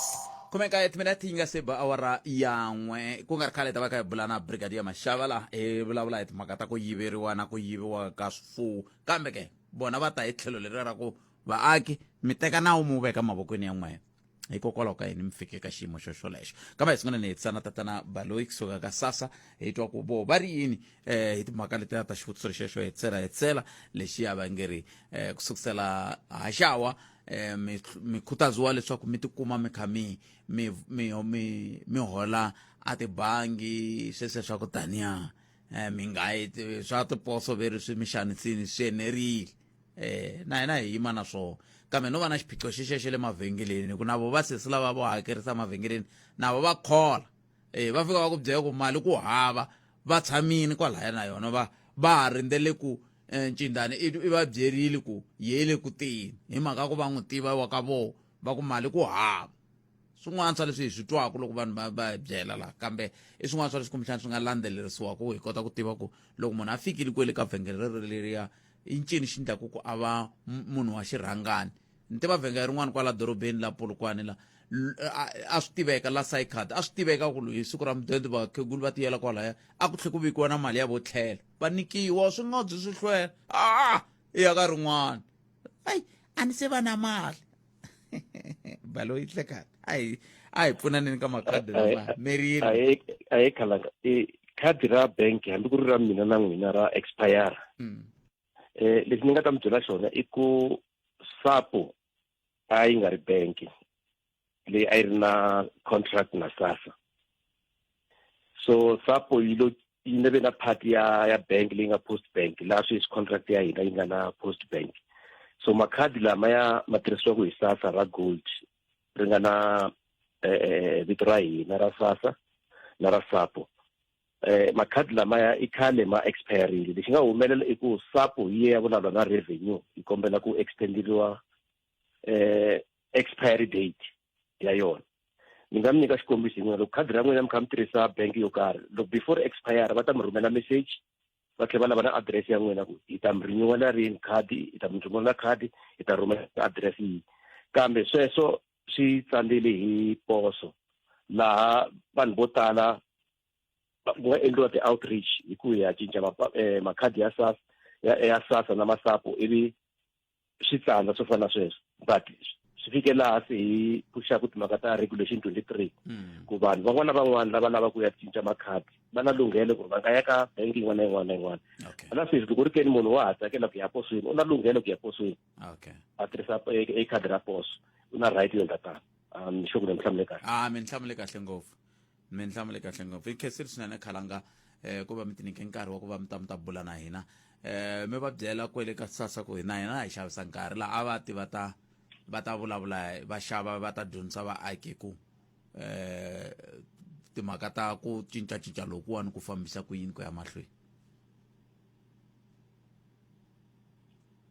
19 timinete yi nga se ba awara ya 1. Ku nga ri khale ta va kha hi bula na Brigadier Mashava laha hi vulavula hi timhaka ta ku yiveriwa na ku yiviwa ka swifuwo, kambe ke vona va ta hi tlhelo leri ra ku vaaki mi teka nawu mi wu veka mavokweni ya n'wehe, hikokwalaho ka yini mi fike ka xiyimo xo xolexo. Kambe hi sungula ni hetisana na tatana Baloyi kusuka ka SASSA, hi twa ku vo va ri yini hi timhaka letiya ta xivutiso lexi xo hetisela lexiya va nge ri ku sukusela haxawa mi khutaziwa leswaku mi tikuma mi kha mi hola a tibangi sweswe swa ku taniya mi nga yi swa tiposo veri swi mi xanisini swi enerile. Na hina hi yima na swona, kambe no va na xiphiqo xexexo le mavhengeleni ku na vo vasesi lava vo hakerisa mavhengeleni na vo va khola va fika va ku byela ku mali ku hava, va tshamini kwalaya na yona, va ha rindzele ku ncindani i va byerile ku yele ku tini hi mhaka ku va n'wi tiva wa ka voho, va ku mali ku hava. Swin'wana swa leswi hi swi twaka loko vanhu va hi byela laha, kambe i swin'wana swa leswi kumbexana swi nga landzelerisiwaka ku hi kota ku tiva ku loko munhu a fikile kwele ka vhengele rero leriya, i ncini xi ndlaku ku a va munhu wa xirhangani. Ni tiva vhengele rin'wana kwala dorobeni la Polokwane la a swi tiveka la Cycard, a swi tiveka ku hi siku ra mudende vakhegulu va tiyela kwalaya, a ku tlhe ku vikiwa na mali ya vo tlhela va nyikiwa, swi nga byi swi hlwela a i ya ka rin'wana. Ayi, a ni se va na mali. Baloyi, hlekani, a hi pfunaneni ka makhadi lama merini. A hi khalanga. Khadi ra bank, hambi ku ri ra mina na n'wina, ra expire. Lexi ni nga ta mi byela xona i ku SAPO a yi nga ri bank leyi a yi ri na contract na SASSA. So SAPO yi lo yi ve na part ya bank leyi nga Post Bank, laha sweswi contract ya hina yi nga na Post Bank. So makhadi lama ya ma tirhisiwaka hi SASSA ra gold ri nga na vito ra hina ra SASSA na ra SAPO, makhadi lamaya i khale ma expirile. Lexi nga humelela i ku SAPO yi ye ya vulavula na revenue, yi kombela ku extenderiwa expiry date ya yona. Ni nga mi nyika xikombiso hi n'wina. Loko khadi ra n'wina mi kha mi tirhisa bank yo karhi, loko before expire va ta mi rhumela message. Va tlhela va lava na adirese ya n'wina ku hi ta mi renewela rini khadi, hi ta mi rhumela khadi, hi ta rhumela adirese yihi. Kambe sweswo swi tsandzile hi poso, laha vanhu vo tala ku nga endliwa ti-outreach hi ku ya cinca makhadi ya SASSA ya SASSA na masapo, ivi swi tsandza swo fana na sweswo. But swi fike laha se hi puxaka timhaka ta regulation 23 ku vanhu van'wana na van'wana lava lavaka ku ya cinca makhadi va na lunghelo ku ri va nga ya ka bank yin'wana na yin'wana na yin'wana. Na sweswi loko ri keni munhu wa ha tsakela ku ya posweni, u na lunghelo ku ya posweni, a tirhisa e khadi ra poso, u na right yo endla tano. Ni sure ku ni hlamule kahle. A mi hlamule kahle ngopfu, mi hlamule kahle ngopfu. Hi khensile swinene Khalanga ku va mi tinyike nkarhi wa ku va mi ta mi ta bula na hina. Mi va byela kwele ka SASSA ku hina hina hi xavisa nkarhi laha a va ti va ta va ta vulavula, va xava, va ta dyondzisa vaaki ku timhaka ta ku cincacinca lokuwani ku fambisa ku yini ku ya mahlweni.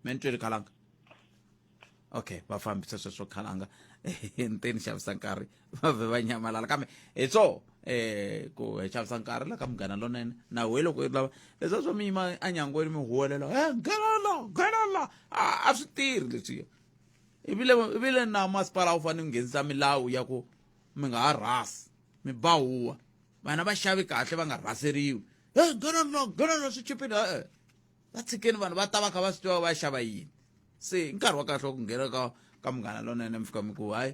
Me ni tweli Khalanga? Okay, va fambisa sweswo Khalanga. Nteni xavisa nkarhi, va vhe va nyamalala, kambe hi so ku hi xavisa nkarhi la ka Munghana Lonene na we. Loko i lava leswiya swo mi yima enyangweni mi huwelela e nghena la, nghena la, a swi tirhi leswiya. Ivile na masipala wu fanele ku nghenisa milawu ya ku mi nga ha rhasi mi ba huwa, vana va xavi kahle, va nga rhaseriwi e nghena la, nghena la, swi chipile. E-e, va tshikeni vanhu va ta va kha va swi tiva va xava yini. Se nkarhi wa kahle wa ku nghena ka Munghana Lonene, mi fika mi ku hayi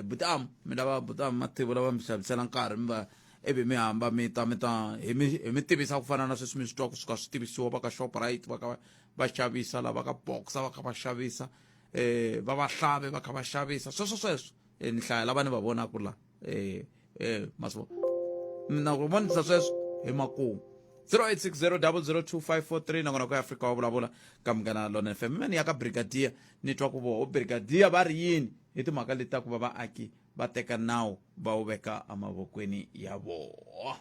butam, mi lava butam Mathivu lava mi xavisela nkarhi, mi va ivi mi hamba mi ta mi ta hi mi hi mi tivisa ku fana na sweswi mi swi twa kusuka swi tivisiwa va ka Shoprite va ka va xavisa, lava ka Boxer va kha va xavisa, va Vahlave va kha va xavisa, sweswo sweswo. Ni hlaya lava ni va vonaka la masivo na ku vonisa sweswo hi makumu. 0860002543 nakona ku Afrika wa Vulavula ka Munghana Lona FM. Mina ni ya ka brigadier, ni twa ku voho brigadier va ri yini hi timhaka leti ta ku va vaaki va teka nawu va wu veka emavokweni ya voho.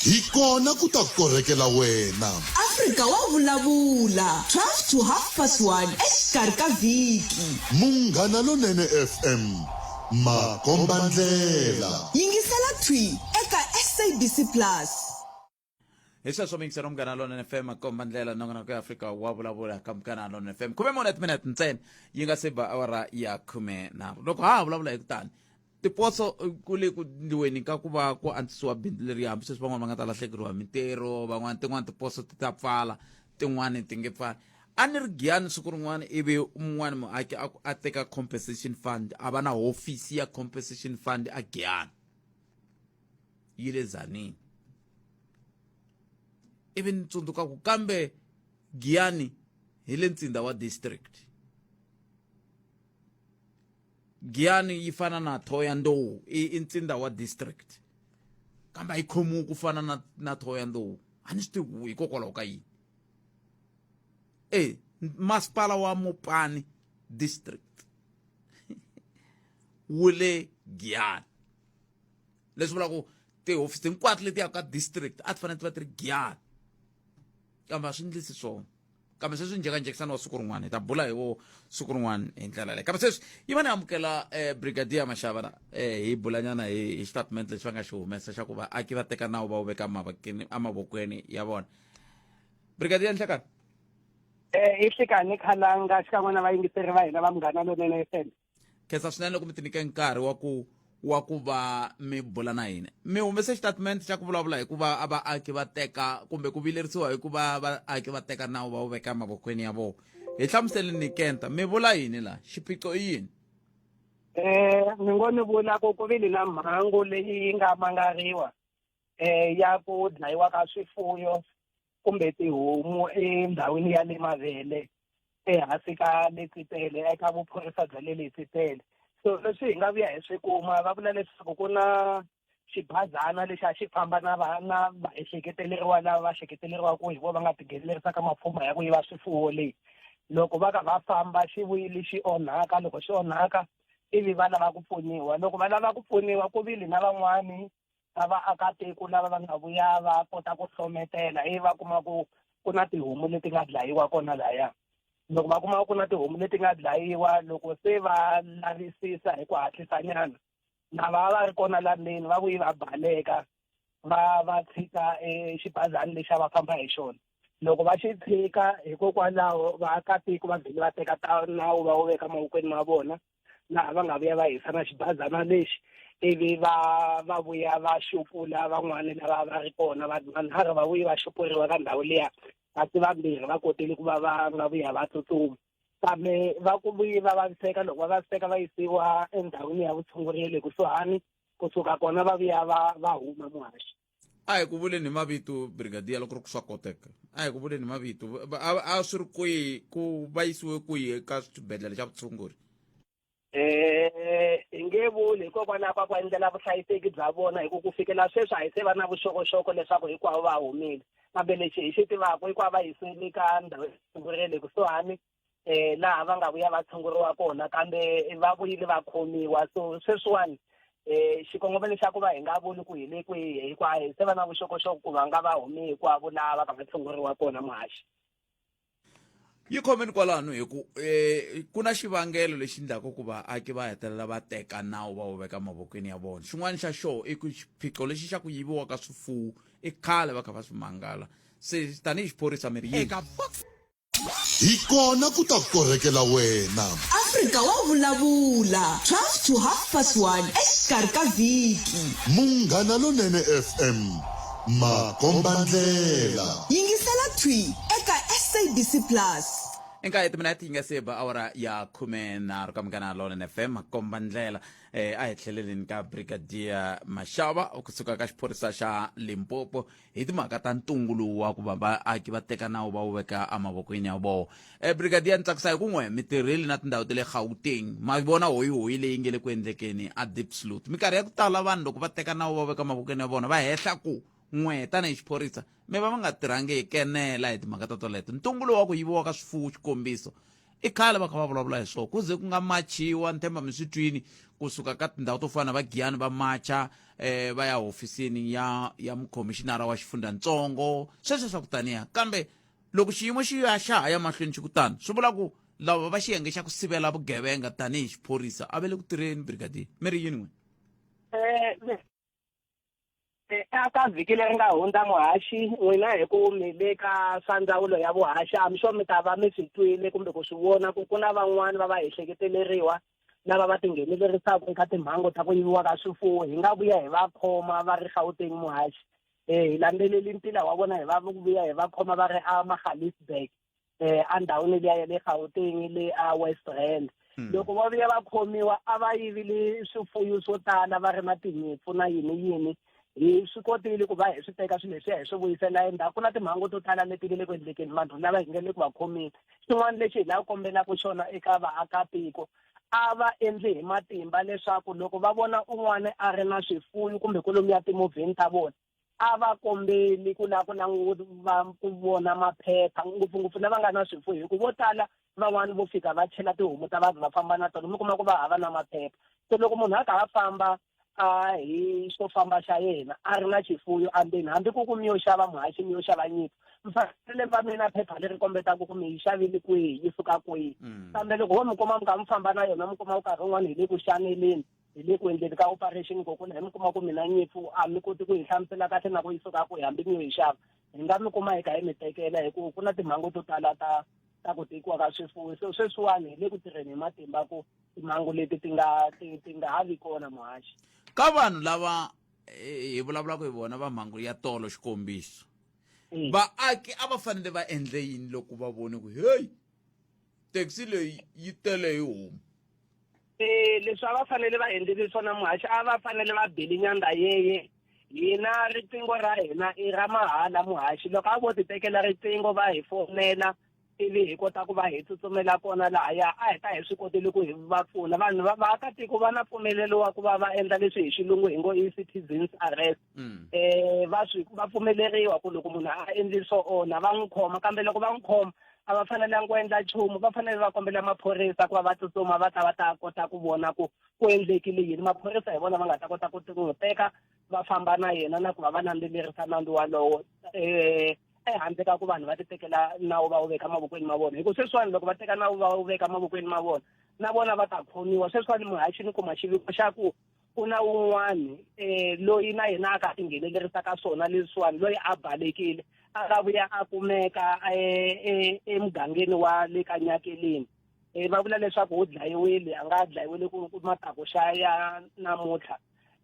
Hi kona ku ta korhekela wena. Afrika wa Vulavula, 12 to half past 1 exikarhi ka vhiki. Munghana Lonene FM, makombandlela. Yingisela thwi eka SABC Plus. Hi sweswo miyingiselo Munghana Lonene FM, makomba ndlela, nongonoko ya Afrika wa Vulavula ka Munghana Lonene FM. 14 timinete ntsena yi nga se ba awara ya 13. Loko ha ha vulavula hi kutani tiposo ku le ku ndliweni ka ku va ku antswisiwa bindzu leri, hambi sweswi van'wana va nga ta lahlekeriwa hi mintirho, van'wana tin'wana tiposo ti ta pfala, tin'wani ti nge pfali. A ni ri Giyani siku rin'wana, ivi un'wana muaki a ku a teka compensation fund, a va na hofisi ya compensation fund a Giyani, yi le Zanini. Ivi ni tsundzuka ku kambe Giyani hi le ntsinda wa district, Giyani yi fana na Thohoyandou, i ntsinda wa district, kambe a yi khomiwi ku fana na Thohoyandou. A ni swi tivi ku hikokwalaho ka yini. E masipala wa Mopani district wu le Giyani, leswi vulaka ku tihofisi hinkwato leti yaka ka district a ti fanele ti va ti ri Giyani, kambe a swi ndlisi swona. Kambe sweswi njhekanjhekisano wa siku rin'wana hi ta bula hi wo siku rin'wana hi ndlela leyi. Kambe sweswi yi va ni amukela brigadier Mashava la hi bulanyana hi xitatimende lexi va nga xi humesa xa ku vaaki va teka nawu va wu veka emavokweni ya vona. Brigadier, nhlekani. I hlekani Khalanga, xikan'we na vayingiseri va hina va Munghana Lonene FM. Khensa swinene loko mi tinyike nkarhi wa ku va mi bula na hina. Mi humese xitatimende xa ku vulavula hi ku va a vaaki va teka kumbe ku vilerisiwa hi ku va vaaki va teka nawu va wu veka emavokweni ya vona. Hi hlamuseleni kenta, mi vula yini laha? Xiphiqo i yini? Ni ngo ni vula ku ku vile na mhangu leyi yi nga mangariwa ya ku dlayiwa ka swifuyo kumbe tihomu endhawini ya le Mavele, ehansi ka Letsitele, eka vuphorisa bya le Letsitele. So leswi hi nga vuya hi swi kuma, va vula leswaku ku na xibazana lexi a xi famba na va na vaehleketeleriwa lava va hleketeleriwa ku hi vo va nga tinghenelerisa ka mapfhumba ya ku yiva swifuwo leyi. Loko va ka va famba, xi vuyile xi onhaka. Loko xi onhaka, ivi va lava ku pfuniwa. Loko va lava ku pfuniwa, ku vile na van'wani va vaakatiko lava va nga vuya va kota ku hlometela, ivi va kuma ku ku na tihomu leti nga dlayiwa kona laya. Loko va kuma ku na tihomu leti nga dlayiwa, loko se va lavisisa hi ku hatlisanyana, lava va ri kona la ndzeni va vuyi va baleka. Va va tshika e xibazana lexi a va famba hi xona. Loko va xi tshika hikokwalaho vaakatiko va vhele va teka ta nawu va wu veka mavokweni ma vona laha va nga vuya va hisa na xibazana lexi ivi va va vuya va xupula van'wani lava va ri kona vanhu vanharhu va vuye va xupuriwa ka ndhawu liya kasi vambirhi va kotile ku va va nga vuya va tsutsuma kambe va ku vuye va vaviseka loko va vaviseka va yisiwa endhawini ya vutshunguri ya le kusuhani kusuka kona va vuya va va huma muhaxi a hi ku vuleni hi mavito brigadier loko ri ku swa koteka a hi ku vuleni hi mavito a swi ri kwihi ku va yisiwe kwihi eka xibedhlele xa vutshunguri eh hi nge vuli hikokwalaho ka ku endlela vuhlayiseki bya vona hi ku ku fikela sweswi a hi se va na vuxokoxoko leswaku hinkwavo va humile kambe lexi hi xi tivaka i ku va va yisiwile ka ndhawu ya vutshunguri ya le kusuhani eh laha va nga vuya va tshunguriwa kona kambe va vuyile va khomiwa so sweswiwani eh xikongomelo xa ku va hi nga vuli ku hi le kwihi hikuva hi se va na vuxokoxoko ku va nga va humi hinkwavo laha va ka va tshunguriwa kona muhaxi yi khomeni kwalano hi ku eh ku na xivangelo lexi endlaka ku vaaki va hetelela va teka nawu va wu veka mavokweni ya vona xin'wana xa xona i ku xiphiqo lexi xa ku yiviwa ka swifuwo i khale va kha va swi mangala se tanihi xiphorisa mi ri yini Hi kona ku ta korhekela wena. Afrika wa vulavula 12 to half past 1 exikarhi ka vhiki. Munghana Lonene FM, makombandlela. Yingisela thwi eka SABC Plus. I nkaye timinete yi nga se ba awara ya 13 ka Munghana Lonene FM, makombandlela. A hi tlheleleni ka Brigadier Mashava kusuka ka xiphorisa xa Limpopo. Hi timhaka ta ntungu lowu wa ku va vaaki va teka nawu va wu veka emavokweni ya vona. Brigadier, ni tsakisa hi ku n'we mi tirhile na tindhawu ta le Gauteng, ma vona hoyihoyi leyi nge le ku endlekeni a Diepsloot. Minkarhi ya ku tala vanhu loko va teka nawu va veka mavokweni ya vona va hehla ku n'we tanihi xiphorisa mi va va nga tirhangi hi kenela hi timhaka ta toleto. Ntungu lowu wa ku yiviwa ka swifuwo xikombiso, i khale va kha va vulavula hi swona ku ze ku nga machiwa ni themba mi swi twini kusuka ka tindhawu to fana na va Giyani va macha va ya hofisini ya ya mukhomishinara wa xifundzhantsongo sweswo swa ku taniya kambe loko xiyimo xi ya xa ha ya mahlweni xi ku tano swi vula ku lava va xiyenge xa ku sivela vugevenga tanihi xiphorisa a va le ku tirheni brigadier mi ri yini n'wina Eka vhiki leri nga hundza muhaxi n'wina hi ku mi le ka swa ndzawulo ya vuhaxi I'm sure mi ta va mi swi twile kumbe ku swi vona ku ku na van'wani va va ehleketeleriwa lava va tinghenelerisaka eka timhangu ta ku yiviwa ka swifuwo hi nga vuya hi va khoma va ri Gauteng muhaxi hi landzeleli ntila wa vona hi va vuya hi va khoma va ri a Magaliesburg endhawini liya ya le Gauteng le a West Rand loko va vuya va khomiwa a va yivile swifuyo swo tala va ri na tinyimpfu na yini yini hi swi kotile ku va hi swi teka swilo leswiya hi swi vuyisela endzhaku ku na timhangu to tala leti nge le ku endlekeni vanhu lava hi nge le ku va khomeni xin'wana lexi hi lava kombelaka xona eka vaakatiko a va endli hi matimba leswaku loko va vona un'wana a ri na swifuyo kumbe kwalomuya timovheni ta vona a va kombeli ku lava ku languta ku vona maphepha ngopfungopfu lava nga na swifuwo hi ku vo tala van'wani vo fika va chela tihomu ta vanhu va famba na tona mi kuma ku va hava na maphepha se loko munhu a kha a famba a hi xo famba xa yena a ri na xifuyo endzeni hambi ku ku mi yo xava muhaxi mi yo xava nyiko mi fanele va mi na phepha leri kombetaka ku mi yi xavile kwihi yi suka kwihi kambe loko ho mi kuma mi kha mi famba na yona mi kuma nkarhi wun'wani hi le ku xaneleni hi le ku endleni ka operation kokuna hi mi kuma ku mina nyimpfu a mi koti ku yi hlamusela kahle na ku yi suka kwihi hambi mi yo yi xava hi nga mi kuma hi kha hi mi tekela hi ku ku na timhangu to tala ta ta ku tekiwa ka swifuwo so sweswiwani hi le ku tirheni hi matimba ku timhangu leti ti nga ti ti nga ha vi kona muhaxi ka vanhu lava hi vulavulaka hi vona va mhangu ya tolo xikombiso vaaki a va fanele va endle yini loko va vone ku heyi taxi leyi yi tele hi homu Leswi a va fanele va endlile swona muhaxi a va fanele va beli nyanda yeye hina riqingho ra hina i ra mahala muhaxi loko a vo ti tekela riqingho va hi fonela ivi hi kota ku va hi tsutsumela kona lahaya a hi ta hi swi kotile ku hi va pfuna vanhu va vaakatiko va na mpfumelelo wa ku va va endla leswi hi xilungu hi ngo i citizens arrest va swi va pfumeleriwa ku loko munhu a endli swo onha va n'wi khoma kambe loko va n'wi khoma a va fanelanga ku endla nchumu va fanele va kombela maphorisa ku va va tsutsuma va ta va ta kota ku vona ku ku endlekile yini maphorisa hi vona va nga ta kota ku n'wi teka va famba na yena na ku va va landzelerisa nandzu walowo ehandle ka ku vanhu va ti tekela nawu va wu veka mavokweni ma vona hi ku sweswiwani loko va teka nawu va wu veka mavokweni ma vona na vona va ta khomiwa sweswiwani muhaxi ni kuma xiviko xa ku Ku na wun'wani um loyi na yena a ka tinghenelerisa ka swona leswiwani, loyi a balekile a nga vuya a kumeka emugangeni wa le ka Nyakeleni. Va vula leswaku u dlayiwile, a nga dlayiwile ku mataku xa ya namuntlha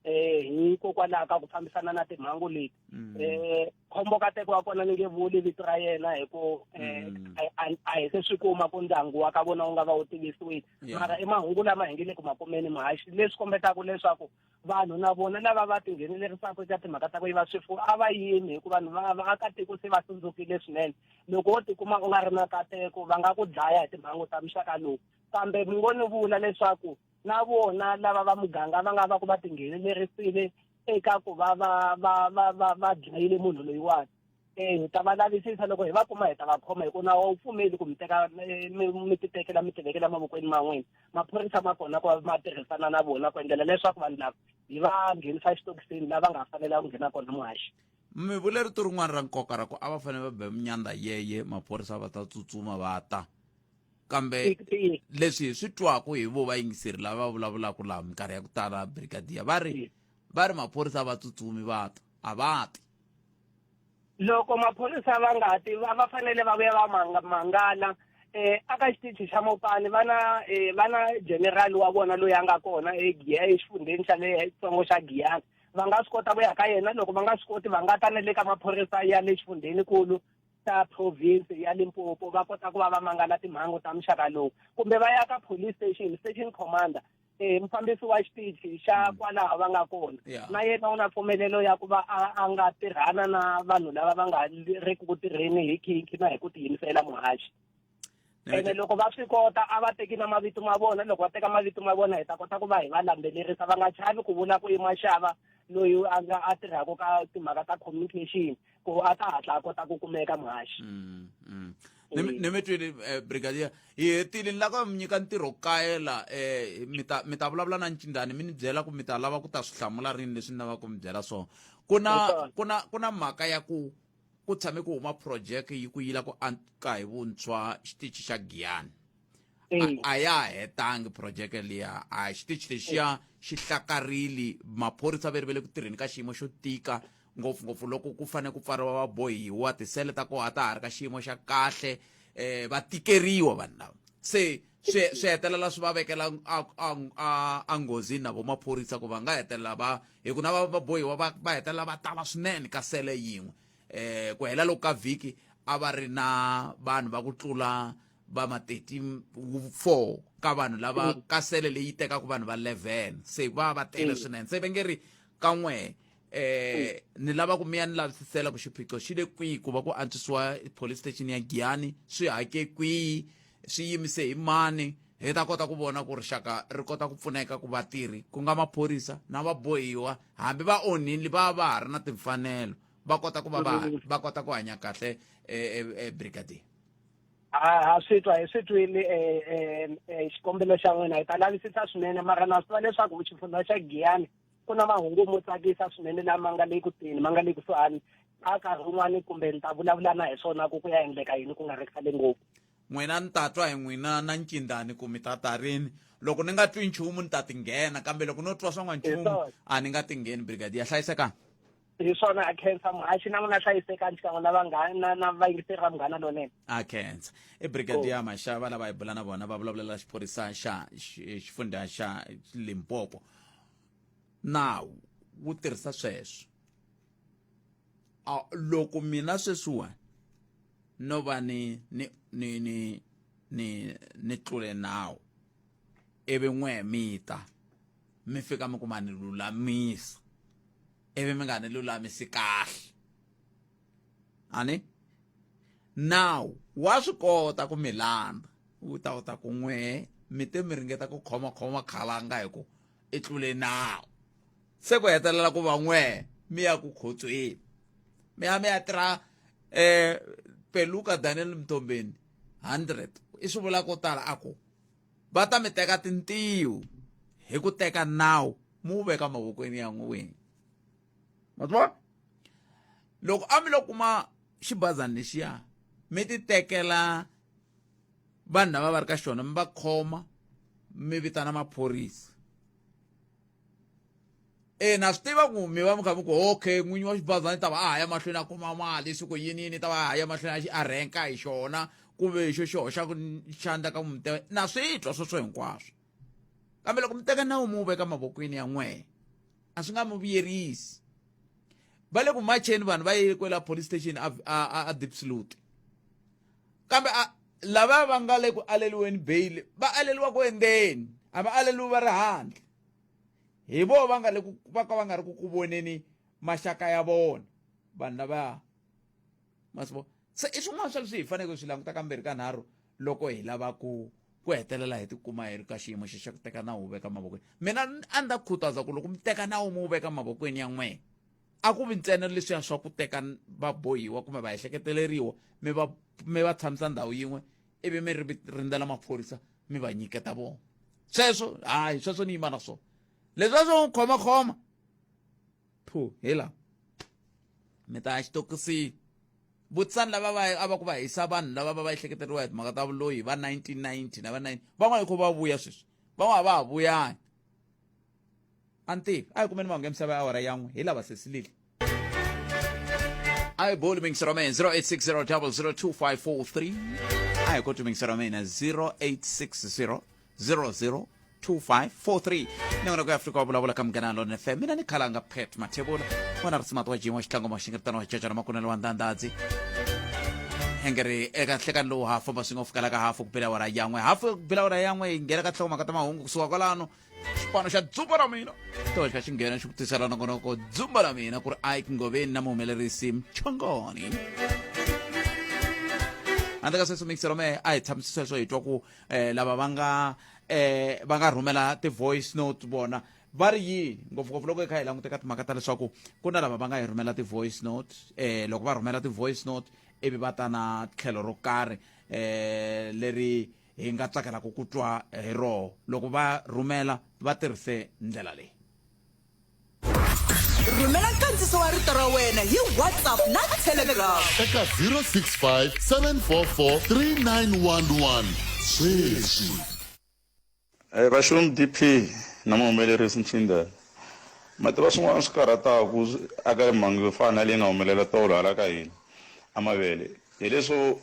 hikokwalaho ka ku fambisana na timhangu leti. Khombo kateko wa kona ni nge vuli vito ra yena hi ku a hi se swi kuma ku ndyangu wa ka vona wu nga va wu tivisiwile. Mara i mahungu lama hi nge le ku ma kumeni muhaxi, leswi kombetaka leswaku vanhu na vona lava va tinghenelerisaka eka timhaka ta ku yiva swifuwo a va yimi, hikuva vanhu va vaakatiko se va hlundzukile swinene. Loko wo tikuma u nga ri na kateko, va nga ku dlaya hi timhangu ta muxaka lowu. Kambe mi ngo ni vula leswaku na vona lava va muganga va nga va ku va tinghenelerisile eka ku va va va va va va dlayile munhu loyiwani, hi ta va lavisisa, loko hi va kuma hi ta va khoma, hi ku nawu a wu pfumeli ku mi teka mi ti tekela mi ti vekela mavokweni ma n'wina. Maphorisa ma kona ku va ma tirhisana na vona ku endlela leswaku vanhu lava hi va nghenisa xitokisini lava nga fanela ku nghena kona muhaxi. Mi vule rito rin'wana ra nkoka ra ku a va fanele va be munyanda yeye, maphorisa va ta tsutsuma va ta. Kambe leswi hi swi twaku hi vo vayingiseri lava va vulavulaka laha minkarhi ya ku tala, brigadier, va ri va ri maphorisa va tsutsumi va ta, a va ti. Loko maphorisa va nga ti, va fanele va vuya va mangala aka xitichi xa Mopani. Va na va na general wa vona loyi a nga kona eGiya, exifundheni xa le tsongo xa Giyani. Va nga swi kota ku ya ka yena. Loko va nga swi koti, va nga ta na le ka maphorisa ya le xifundheni kulu ta province ya Limpopo, va kota ku va va mangala timhangu ta muxaka lowu, kumbe va ya ka police station, station commander, mufambisi wa xitichi xa kwalaho va nga kona, na yena u na pfumelelo ya ku va a nga tirhana na vanhu lava va nga ri ku tirheni hi khinkhi na hi ku tiyimisela muhaxi. Ene loko va swi kota, a va teki na mavito ma vona. Loko va teka mavito ma vona, hi ta kota ku va hi va landzelerisa. Va nga chavi ku vula ku i Maxava loyi a nga a tirhaka ka timhaka ta communication, ku a ta hatla a kota ku kumeka muhaxi. Ni mi twile, brigadier. Hi hetile, ni lava ku mi nyika ntirho kayela. Mi ta vulavula na Ncindani, mi ni byela ku mi ta lava ku ta swi hlamula rini leswi ni lavaka ku mi byela swona. Ku na ku na ku na mhaka ya ku ku tshame ku huma project yi ku yila ku aka hi vuntshwa xitichi xa Giyani. A ya ha hetangi project liya, a xitichi lexiya xi hlakarile. Maphorisa va ri va le ku tirheni ka xiyimo xo tika, ngopfungopfu loko ku fanele ku pfariwa vabohiwa, tisele ta kona ta ha ri ka xiyimo xa kahle, va tikeriwa vanhu lava. Se swi hetelela swi va vekela a nghozini na vo maphorisa, ku va nga hetelela va hi ku na va vabohiwa va hetelela va tala swinene ka sele yin'we. Ku hela loko ka vhiki a va ri na vanhu va ku tlula va ma 34 ka vanhu lava ka sele leyi tekaka vanhu va 11, se va va tele swinene. Se va nge ri ka n'we, ni lava ku mi ya ni lavisisela ku xiphiqo xi le kwihi ku va ku antswisiwa police station ya Giyani, swi hake kwihi, swi yimise hi mani, hi ta kota ku vona ku rixaka ri kota ku pfuneka, ku vatirhi ku nga maphorisa na vabohiwa, hambi va onhile, va va ha ri na timfanelo, va kota ku va va va kota ku hanya kahle. Brigadier. Ha swi twa, hi swi twile xikombelo xa n'wina, hi ta lavisisa swinene. Mara na swi tiva leswaku xifundza xa Giyani ku na mahungu mo tsakisa swinene lama nga le ku teni, ma nga le kusuhani a nkarhi wun'wani, kumbe ni ta vulavula na hi swona ku ku ya endleka yini ku nga ri khale ngopfu. N'wina ni ta twa hi n'wina na Ncindani ku mi ta ta rini. Loko ni nga twi nchumu ni ta ti nghena, kambe loko no twa swa n'wanchumu a ni nga ti ngheni. Brigadier, hlayisekani. Hi swona, a khensa muhaxi, na n'wina hlayisekani xikan'we na vanghana na vayingiseri va Munghana Lonene. A khensa. I brigadier Mashava lava hi bula na vona, va vulavulela xiphorisa xa xifundza xa Limpopo. Nawu wu tirhisa sweswo. Loko mina sweswiwani no va ni ni ni ni ni ni tlule nawu, ivi n'we mi ta mi fika mi kuma ni lulamisa, ivi mi nga ni lulamisi kahle, ani nawu wa swi kota ku mi landza, wu ta wu ta ku n'we mi te mi ringeta ku khomakhoma khalanga hi ku i tlule nawu, se ku hetelela ku va n'we mi ya ku khotsweni, mi ya mi ya tirha. Peluka Daniel Mtombeni 100 i swi vula ko tala, a ku va ta mi teka tintiho hi ku teka nawu mu wu veka mavokweni ya n'wina. Ma swi vona, loko a mi lo kuma xibazana lexiya, mi ti tekela vanhu lava va ri ka xona, mi va khoma, mi vitana maphorisa. E na swi tiva ku mi va mi kha mi ku okay n'winyi wa xibazana ta va a ha ya mahlweni a kuma mali siku yini yini ta va a ha ya mahlweni a renka hi xona kumbe hi xo xi hoxaka xandla ka muteka na swi twa sweswo hinkwaswo kambe loko mi teka nawu mi wu veka mavokweni ya n'wehe a swi nga mi vuyerisi va le ku macheni vanhu va ye kwela police station a a a Diepsloot kambe a lava va nga le ku aleliweni bail va aleliwa ku endzeni a va aleliwi va ri handle hi vo va nga le ku va ka va nga ri ku ku voneni maxaka ya vona vanhu lavaya ma swi vona se i swin'wana swa leswi hi faneleke swi languta kambirhi ka nharhu loko hi lava ku ku hetelela hi tikuma hi ri ka xiyimo xe xa ku teka nawu wu veka mavokweni mina a ni ta khutaza ku loko mi teka nawu mi wu veka mavokweni ya n'wehe a ku vi ntsena leswiya swa ku teka vabohiwa kumbe va ehleketeleriwa mi va mi va tshamisa ndhawu yin'we ivi mi ri rindzela maphorisa mi va nyiketa vona sweswo hayi sweswo ni yima na swona leswiya swo khomakhoma phu hi la mi ta ya xitokisini vutisani lava va a va ku va hisa vanhu lava va va ehleketeriwa hi timhaka ta vuloyi va 1990 na va 9 van'wana hi va vuya sweswi van'wana va ha vuyani a ni tivi a hi kumeni mahungu ya misava ya awara yan'we hi lava sesilile a hi boli mingisero mina 0860 002543 a hi koti mingisero mina 0860 00 2543 nongonoko ya afrika wa vulavula ka munghana lona fm mina ni khalanga pet mathebula wena ri simati wa jima xitlango maxingiritano wa xicacana makunelo wa ndandadzi engeri eka nhlekani lowu ha famba swi nga fikela ka hafu ku bela awara yan'we hafu ku bela awara yan'we hi nghena ka nhlokomhaka ta mahungu kusuka kwalano xipano xa dzumba ra mina to xi kha xi nghena xi ku tisela nongonoko dzumba ra mina ku ri ike ngoveni na muhumelerisi mchongoni handle ka sweswo mixero mehe a hi tshamisi sweswo hi twa ku um lava va nga um va nga rhumela ti-voice note vona va ri yini ngopfungopfu loko hi kha hi langute ka timhaka ta leswaku ku na lava va nga hi rhumela ti-voice note um loko va rhumela ti-voice note ivi va ta na tlhelo ro karhi um leri hi nga tsakelaka ku twa hi roho loko va rhumela va tirhise ndlela leyi Rhumela nkandziso wa rito ra wena hi WhatsApp na Telegram. Eka 065 744 3911 sweswi. Eh, Vaxum DP na muhumelerisi Nchindela ma tiva swin'wana swi karhataku aka mhangu yo fana na leyi nga humelela tolo hala ka hina amavele hileswo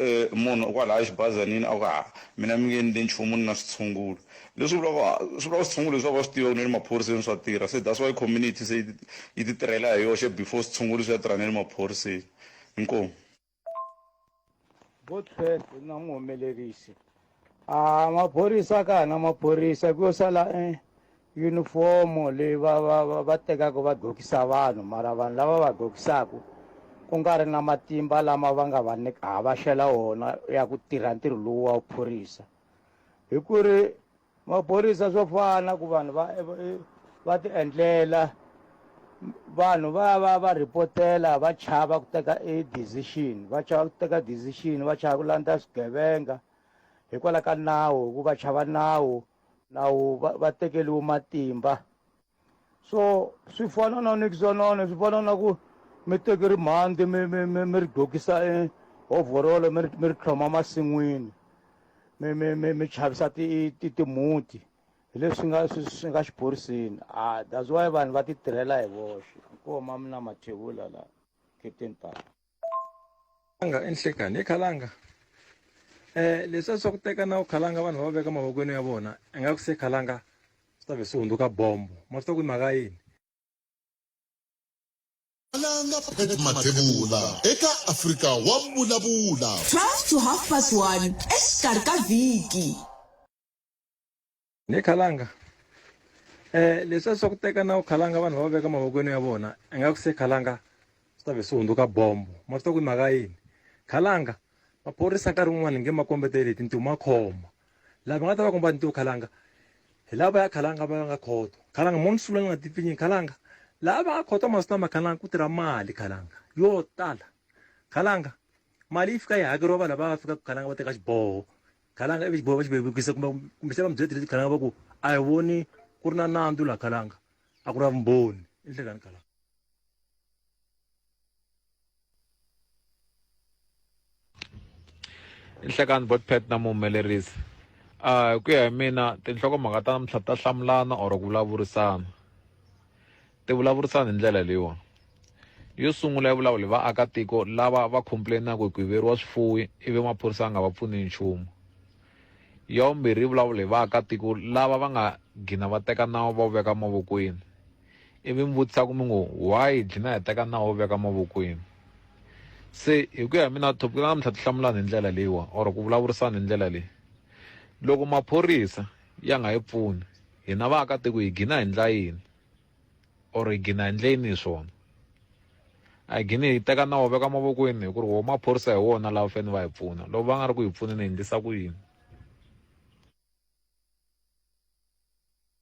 Eh, munhu kwalaya xibazanini a ku ha mina mi nge endli nchumu ni na switshungulo leswi vulaka swi vula switshungulo leswi va swi tiva ku ni le maphoriseni swa tirha se that's why community se yi ti tirhela hi yoxe before switshungulo swi ya tirha na le maphoriseni inkomu Godfred na muhumelerisi a maphorisa ka ha na maphorisa ku yo sala eh, yunifomo leyi va va va va tekaka va gqokisa vanhu mara vanhu lava va gqokisaka ku nga ri na matimba lama va nga va nyika ha va xela wona ya ku tirha ntirho lowu wa vuphorisa hi ku ri maphorisa swo fana ku vanhu va va ti endlela vanhu va va va rhipotela va chava ku teka e decision va chava ku teka decision va chava ku landza swigevenga hikwalaho ka nawu hikuva chava nawu nawu va, va tekeliwe matimba so swi fana na nixonono swi fana na ku mi teke rimhandzi mi mi mi mi ri gqokisa e overall mi ri mi ri tlhoma masin'wini mi mi mi mi chavisa ti ti timhuti hi leswi nga swi swi nga xiphoriseni ah that's why vanhu va ti tirhela hi voxe nkoma mina mathebula la captain park Khalanga i nhlekani he khalanga eh leswiya swa ku teka na ku khalanga vanhu va veka mavokweni ya vona ingaku se khalanga swi ta vhe swi hundzuka bombo ma swi tiva ku mhaka yini Khalanga Pat Mathebula eka Afrika wa Vulavula. 12 to half past 1 exikarhi ka vhiki. Ni khalanga eh leswiya swa ku teka na ku khalanga vanhu va veka mavokweni ya vona ingaku se khalanga swi ta vhe swi hundzuka bombo ma swi tiva ku mhaka yini khalanga maphorisa nkarhi wun'wani nge ma kombeteli hi tintiho ma khoma lava nga ta va komba tintiho khalanga hi lava ya khalanga va nga khoto khalanga mo ni sula ni nga tipfinyi khalanga lava va nga khoto masiku lama khalanga ku tirha mali khalanga yo tala khalanga mali yi fika yi hakeriwa vanhu lava va fikaka khalanga va teka xiboho Khalanga ivi xiboho va xi vevukisa kumbe kumbexana va mi byela ti Khalanga va ku a hi voni ku ri na nandzu laha Khalanga a ku ri na vumbhoni i nhlekani Khalanga. Nhlekani Botpet na muhumelerisi hi ku ya hi mina tinhlokomhaka ta namuntlha ta hlamulana or ku vulavurisana. Ti vulavurisana hi ndlela leyiwa. Yo sungula yi vulavula hi vaakatiko lava va complain-aka hi ku yiveriwa swifuwi ivi maphorisa ya nga va pfuni hi nchumu. Ya vumbirhi yi vulavula hi vaakatiko lava va nga gina va teka nawu va wu veka mavokweni. Ivi mi vutisa ku mi ngo why hi dlina hi teka nawu wu veka mavokweni. Se hi ku ya hi mina topic ta namuntlha ti hlamulana hi ndlela leyiwa or ku vulavurisana hi ndlela leyi. Loko maphorisa ya nga hi pfuni hina vaakatiko hi gina hi ndla yini or hi gina hi endle yini hi swona. A hi gini hi teka nawu veka mavokweni hi ku ri wo maphorisa hi wona lava fanele va hi pfuna loko va nga ri ku hi pfuneni hi endlisa ku yini.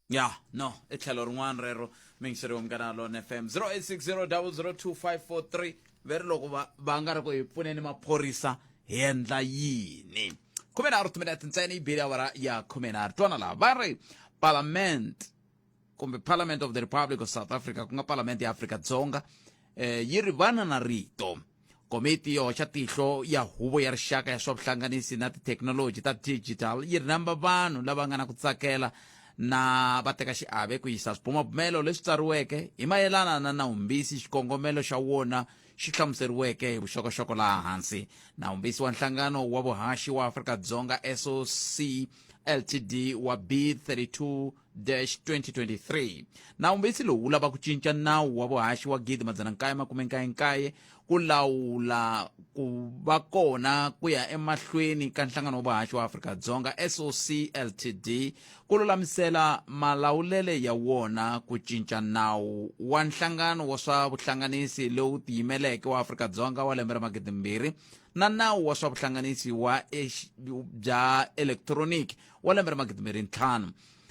Ya no i tlhelo rin'wana rero mingiseri wa Munghana Lone FM 0860002543 ve ri loko va va nga ri ku hi pfuneni maphorisa hi endla yini. 13 timinete ntsena yi bile awara ya 13. Twana laha va ri parliament kumbe Parliament of the Republic of South Africa ku nga Parliament ya Afrika Dzonga eh, yi ri vana na rito. Komiti yo hoxa tihlo ya Huvo ya Rixaka ya swa Vuhlanganisi na Tithekinoloji ta Digital yi rhamba vanhu lava nga na ku tsakela na va teka xiave ku yisa swibumabumelo leswi tsariweke hi mayelana na nawumbisi xikongomelo xa wona xi hlamuseriweke hi vuxokoxoko laha hansi. Nawumbisi wa Nhlangano wa Vuhaxi wa Afrika-Dzonga, SOC Ltd, wa B32 2023. Nawumbisi lowu wu lava ku cinca Nawu wa Vuhaxi wa 1999 ku lawula ku va kona ku ya emahlweni ka Nhlangano wa Vuhaxi wa Afrika-Dzonga, SOC Ltd, ku lulamisela malawulele ya wona ku cinca Nawu wa Nhlangano wa swa Vuhlanganisi lowu Tiyimeleke wa Afrika-Dzonga wa lembe ra 2000 na Nawu wa swa Vuhlanganisi wa bya Elekitroniki wa lembe ra 2005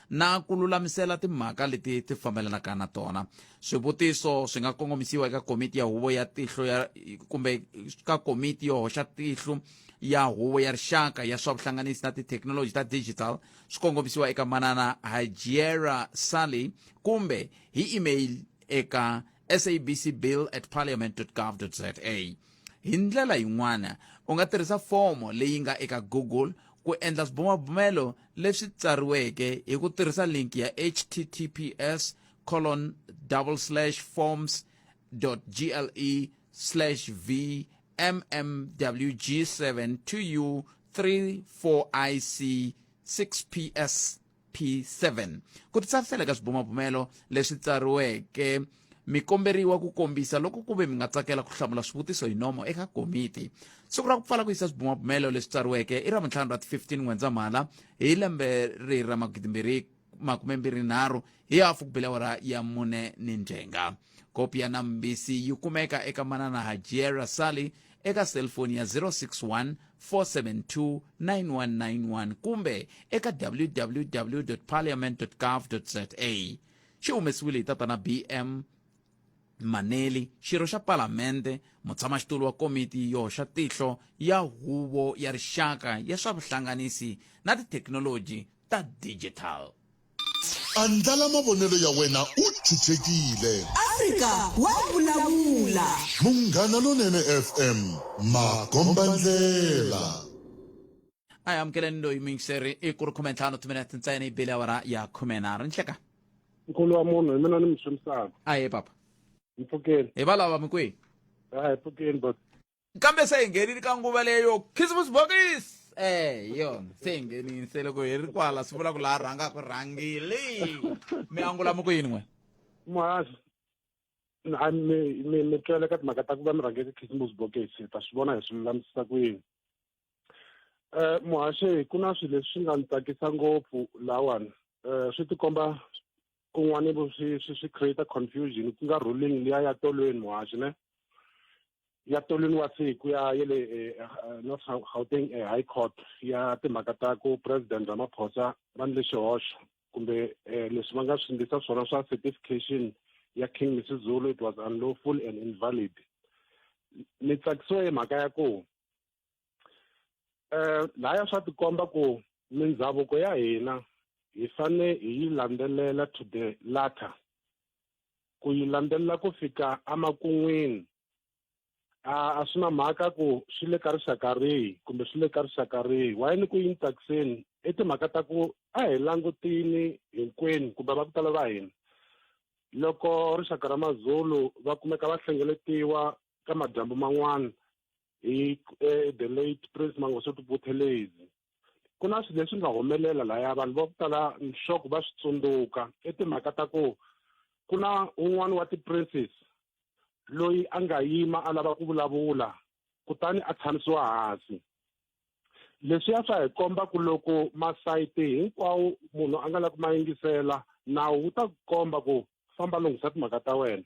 na ku lulamisela timhaka leti ti fambelanaka na tona. Swivutiso swi nga kongomisiwa eka komiti ya huvo ya tihlo ya kumbe ka komiti yo hoxa tihlo ya huvo ya rixaka ya swa vuhlanganisi na tithekinoloji ta digital swi kongomisiwa eka manana Hajiera Sally kumbe hi email eka sabcbill at parliament.gov.za. Hi ndlela yin'wana, u nga tirhisa fomo leyi nga eka Google ku endla swibumabumelo leswi tsariweke hi ku tirhisa linki ya https colon double slash forms dot gle slash v mmwg 7 2u 3 4 ic 6 ps P7. Ku titsarisela eka swibumabumelo leswi tsariweke, mi komberiwa ku kombisa loko ku ve mi nga tsakela ku hlamula swivutiso hi nomo eka komiti. Siku ra ku pfala ku yisa swibumabumelo leswi tsariweke i Ravuntlhanu ra ti 15 N'wendzamhala hi lembe ri ra 2023 hi hafu ku bile awara ya mune ni ndzhenga. Kopi ya Nambisi yi kumeka eka Manana Hajiera Sally eka selfoni ya 061 472 9191 kumbe eka www parliament gov za. Xi humesiwile hi Tatana BM Maneli, xirho xa Palamende, mutshamaxitulu wa Komiti yo Hoxa Tihlo ya Huvo ya Rixaka ya swa Vuhlanganisi na Tithekinoloji ta Digital. Andlala mavonelo ya wena u chuchekile. Afrika wa vulavula. Munghana Lonene FM, makombandlela. A hi amukeleni loyi muyingiseri i ku ri 15 timinete ntsena yi bile awara ya 13 nhleka. Nkulu wa munhu hi mina ni mi xanisaka. Ahe papa. Hi pfukeni. Hi valava mi kwihi? A hi pfukeni bot. Kambe se hi nghenile ka nguva leyo Christmas bokisi. Eh, hi yona se hi nghenile se loko hi ri kwala swi vula ku laha rhangaka rhangile. Mi angula mi ku yini n'we? Muhaxi a mi mi mi twele ka timhaka ta ku va mi rhangeke Christmas bokisi hi ta swi vona hi swi lulamisisa ku yini. Eh muhaxi ku na swilo leswi nga ni tsakisa ngopfu lawani eh swi tikomba kun'wana swi swi swi create confusion ku nga ruling liya ya tolweni muhaxi ne ya tolweni wa siku ya ya le eh, eh, North Gauteng eh, High Court ya timhaka ta ku President Ramaphosa va ndle xihoxo kumbe leswi va nga swi ndlisa swona swa certification ya King Misuzulu it was unlawful and invalid ni tsakisiwe hi mhaka ya ku eh laya swa tikomba ku mindzhavuko ya hina hi fane hi yi landzelela to the latter ku yi landzelela ku fika emakun'wini a a swi na mhaka ku swi le ka rixaka rihi kumbe swi le ka rixaka rihi why ni ku yi ni tsakiseni i timhaka ta ku a hi langutini hinkwenu kumbe va ku tala va hina Loko rixaka ra Mazulu va kumeka va hlengeletiwa ka madyambu man'wana hi eh, the late Prince Mangosuthu Buthelezi, ku na swilo leswi nga humelela laya vanhu va ku tala nhloko va swi tsundzuka i timhaka ta ku ku na un'wana wa ti-princes loyi a nga yima a lava ku vulavula kutani a tshamisiwa hansi leswiya swa hi komba ku loko masayiti hinkwawo munhu a nga la ku ma yingisela nawu wu ta ku komba ku famba lunghisa timhaka ta wena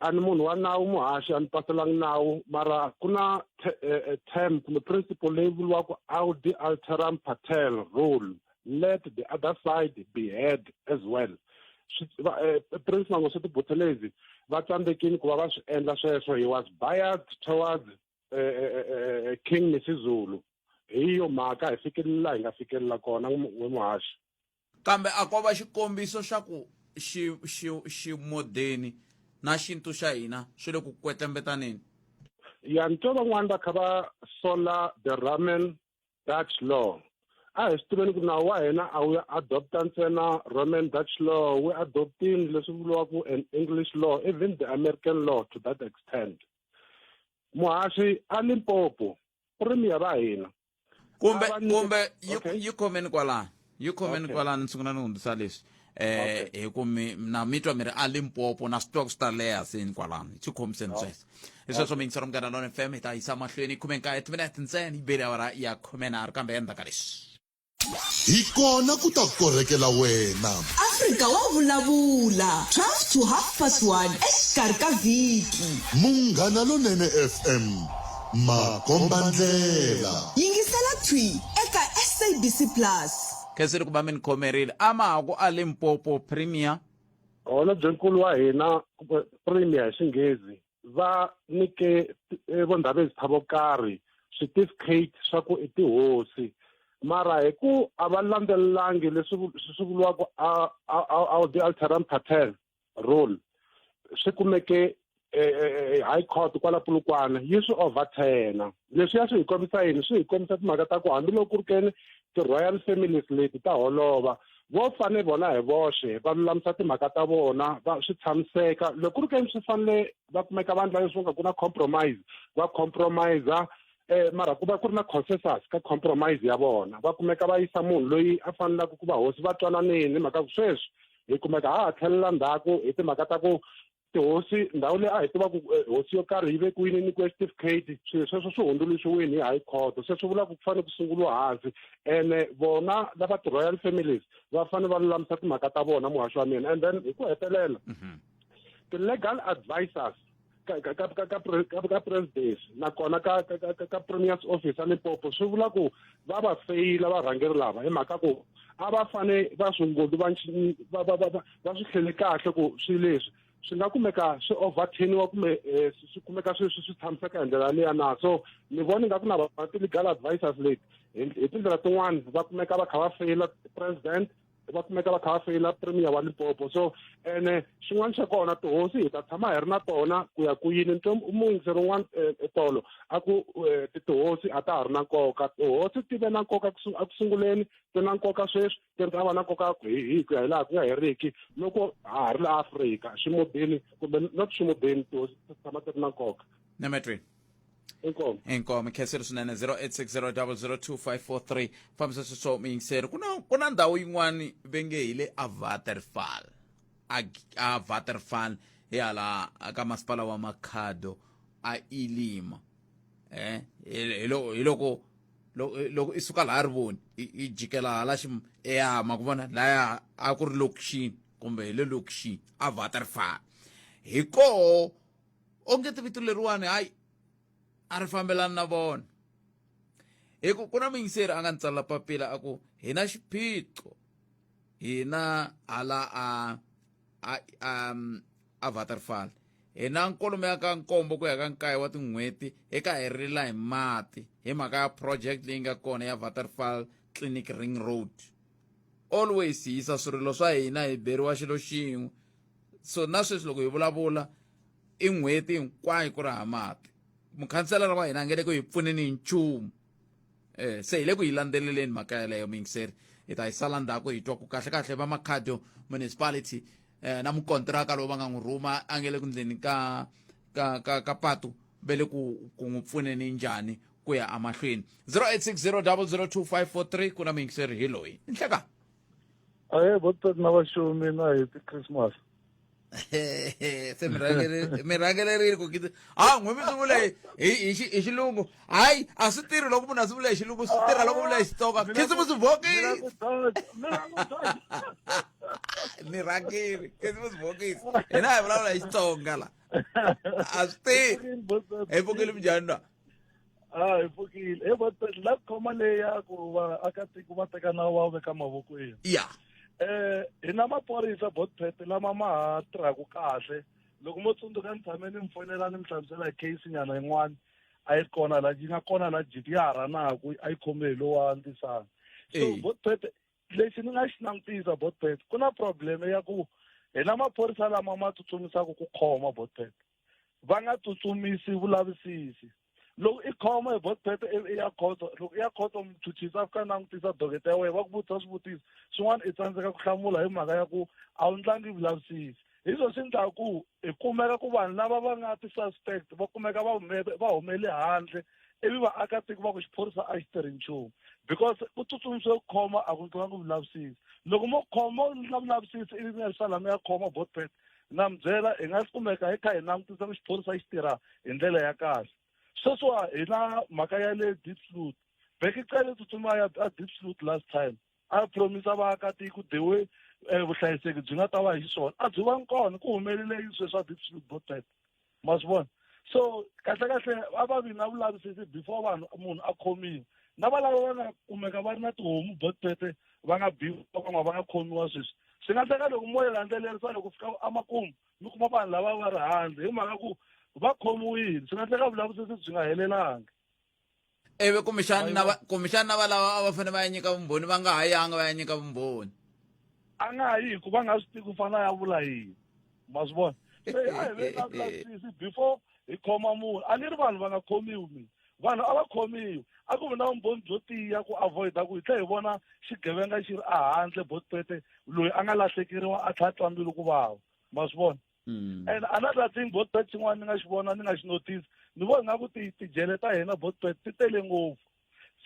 a ni munhu wa nawu muhaxi a ni paselangi nawu mara ku na eh, eh, term kumbe principle leyi vuriwaka audi alteram patel rule let the other side be heard as well eh, prince mangosuthu buthelezi va tsandzekile ku va va swi endla sweswo he was biased towards king misizulu hi yo mhaka hi fikelela hi nga fikelela kona we muhaxi kambe a ko va xikombiso xa ku xi xi ximodeni na xintu xa hina swi le ku kwetlembetaneni ya ni twa van'wani va kha va sola the roman dutch law a hi swi tiveni ku nawu wa hina a wu adopta ntsena roman dutch law wu adoptini leswi vuriwaka an english law even the american law to that extent muhaxi a limpopo premier va hina kumbe kumbe yi khomeni kwalano yi khomeni kwalano ni sungula ni hundzisa leswi eh hi ku mi na mi twa mi ri a Limpopo na swi twa ku swi ta leha se ni kwalano swi khomiseni sweswo hi sweswo mi yingisela Munghana Lonene FM hi ta yisa mahlweni 19 timinete ntsena yi bele awara ya 13 kambe endzhaku ka leswi Hi kona ku ta korhekela wena. Afrika wa vulavula 12 to half past 1 exikarhi ka vhiki. Munghana Lonene FM, makombandlela. Yingisela thwi eka SABC Plus. Khensile ku va mi ni khomerile a ma ha ku a Limpopo Premier. Holobyenkulu wa hina Premier hi Xinghezi va nyike eh, vo Ndhavezitha vo karhi switifikheti swa ku i tihosi mara hi ku a va landzelelangi leswi swi vuriwaka audi alteram patel rule swi kumeke eh, eh, high court kwala Polokwane yi swi overturna leswiya swi hi kombisa yini swi hi kombisa timhaka ta ku hambiloko ku ri keni ti-royal families leti ta holova vo fane vona hi voxe va lulamisa timhaka ta vona va swi tshamiseka loko ku ri keni swi fanele va kumeka va endla leswi nga ku na compromise va compromise eh mara ku va ku ri na consensus ka compromise ya vona va kumeka va yisa munhu loyi a fanelaka ku va hosi va twananini hi mhaka ku sweswi hi kumeka ha ha tlhelela ndzhaku hi timhaka ta ku tihosi ndhawu leyi a hi tiva ku eh, hosi yo karhi yi vekiwile yi nyikiwe xitifiketi swilo sweswo swi hundzuluxiwile hi high court se swi vula ku ku fanele ku sunguriwa hansi ene vona lava ti-royal families va fanele va lulamisa timhaka ta vona muhaxi wa mina and then hi ku hetelela mhm. ti-legal advisors ka ka ka ka ka ka presidency nakona ka ka ka ka premier's office ya Limpopo swi vula ku va va feyila varhangeri lava hi mhaka ku a va fane va swi ngodi va va va va va swi hlele kahle ku swi leswi swi nga kumeka swi overturniwa kumbe eh, swi kumeka swi swi tshamiseka hi ndlela liya na so ni vona ingaku na va ti-legal advisors leti hi tindlela tin'wani va kumeka va kha va feyila president va kumeka va kha va feyila premier wa limpopo so ene xin'wana xa kona tihosi hi ta tshama hi ri na tona ku ya ku yini ni muyingiseri un'wana eh, eh, tolo a ku tihosi a ta ha ri na nkoka tihosi ti ve na nkoka eku sunguleni ti na nkoka sweswi ti ri ta va na nkoka hi ku ya hi laha ku nga heriki loko ha ha ri la afrika ximodeni kumbe not ximodeni tihosi ti tshama ti ri na nkoka Nemetri. inkomu inkomu khensile swinene 0860002543 fambisa sweswo muyingiseri ku na ku na ndhawu yin'wani ve nge hi le avaterfal a a waterfall hi hala ka masipala wa makhado a ilima eh hi loko loko i suka laha rivoni i jikela hala xi ya ma ku vona laya a ku ri lokixini kumbe hi le lokixini a waterfall hi koho onge ti vito leriwani hayi a ri fambelani na vona hi ku ku na muyingiseri a nga ni tsalela papila a ku hi na xiphiqo hina hala a a a a waterfall hi na nkolomo ya ka nkombo ku ya ka nkaye wa tin'hweti eka hi rila hi mati hi mhaka ya project leyi nga kona ya waterfall clinic ring road always hi yisa swirilo swa hina hi beriwa xilo xin'we so na sweswi loko hi vulavula i n'hweti hinkwayo ku ri ha mati mukhanselara wa hina a nge le ku hi pfuneni hi nchumu eh se hi le ku yi landzeleleni mhaka yaleyo muyingiseri hi ta yi sala ndzhaku hi twa ku kahle kahle va makhado municipality eh, na mukontraka lowu va nga n'wi rhuma a nge le ku ndleni ka ka ka ka patu ve le ku ku n'wi pfuneni njhani ku ya emahlweni. 0860002543 ku na muyingiseri hi loyi. Nhleka. Ahe botpet na vaxumi na happy Christmas. Se mi rhangele mi rhangelerile ku kiti a n'we mi swi vula hi hi hi xilungu. Hayi, a swi tirhi loko munhu a swi vula hi xilungu, swi tirha loko vula hi Xitsonga. Khisimusi bokisi. Ni rhangile khisimusi bokisi. Hina hi vulavula hi Xitsonga la. A swi tirhi. Hi pfukile minjhani na? A hi pfukile. He botpet la khoma leyi ya ku vaakatiko va teka nawu va veka mavokweni. Ya. Hi na maphorisa botpet lama ma ha tirhaka kahle. Loko mo tsundzuka ni tshame ni mi fonela ni mi hlamusela hi case nyana yin'wana a yi kona la yi nga kona la GT ya ha rhanaku a yi khome hi lowa ndzisana. So botpet lexi ni nga xi langutisa botpet ku na problem ya ku hi na maphorisa lama ma tsutsumisaka ku khoma botpet. Va nga tsutsumisi vulavisisi. Loko i khoma hi botpet i ya khoto, loko i ya khoto muchuchisi a fika langutisa dokete ya wena va ku vutisa swivutiso swin'wana i tsandzeka ku hlamula hi mhaka ya ku a wu ndlangi vulavisisi. Hi swo swi endlaka ku hi kumeka ku vanhu lava va nga ti-suspect va kumeka va va humele handle ivi vaakatiko va ku xiphorisa a xi tirhi nchumu because ku tsutsumisiwe ku khoma a ku ndliwangi vulavisisi. Loko mo khoma mo ndla vulavisisi ivi mi ya sala mi ya khoma botpet na mi byela hi nga kumeka hi kha hi langutisa ku xiphorisa xi tirha hi ndlela ya kahle. Sweswiwa hi na mhaka ya le Diepsloot. Bheki Cele tsutsuma ya a Diepsloot last time a promisa vaakatiko the way vuhlayiseki byi nga ta va hi xiswona a byi vangi kona ku humelele yini sweswi a Diepsloot botpet ma swi vona. So kahle kahle a va vi na vulavisisi before vanhu munhu a khomiwa. Na valava va nga kumeka va ri na tihomu botpet va nga biwa van'wana va nga khomiwa sweswi. Swi nga endleka loko mo yi landzelerisa loko fika emakumu mi kuma vanhu lava va ri handle hi mhaka ku va khomiwile. Swi nga endleka vulavisisi byi nga helelangi. Ivi kumbexani na va kumbexani na valava a va fanele va ya nyika vumbhoni va nga ha yanga va ya nyika vumbhoni. A nga ha yi hikuva va nga swi tivi ku fanele a ya vula yini. Ma swi vona? Se a hi ve na vulavisisi before hi khoma munhu. A ni ri vanhu va nga khomiwi mina. Vanhu a va khomiwi. A ku vi na vumbhoni byo tiya ku avoid-a ku hi tlhela hi vona xigevenga xi ri ehandle botpete loyi a nga lahlekeriwa a tlhela a twa mbilu ku vava. Ma swi vona? And another thing botpet xin'wana ni nga xi vona ni nga xi notice ni vona nga ku tijele ta hina botpet ti tele ngopfu.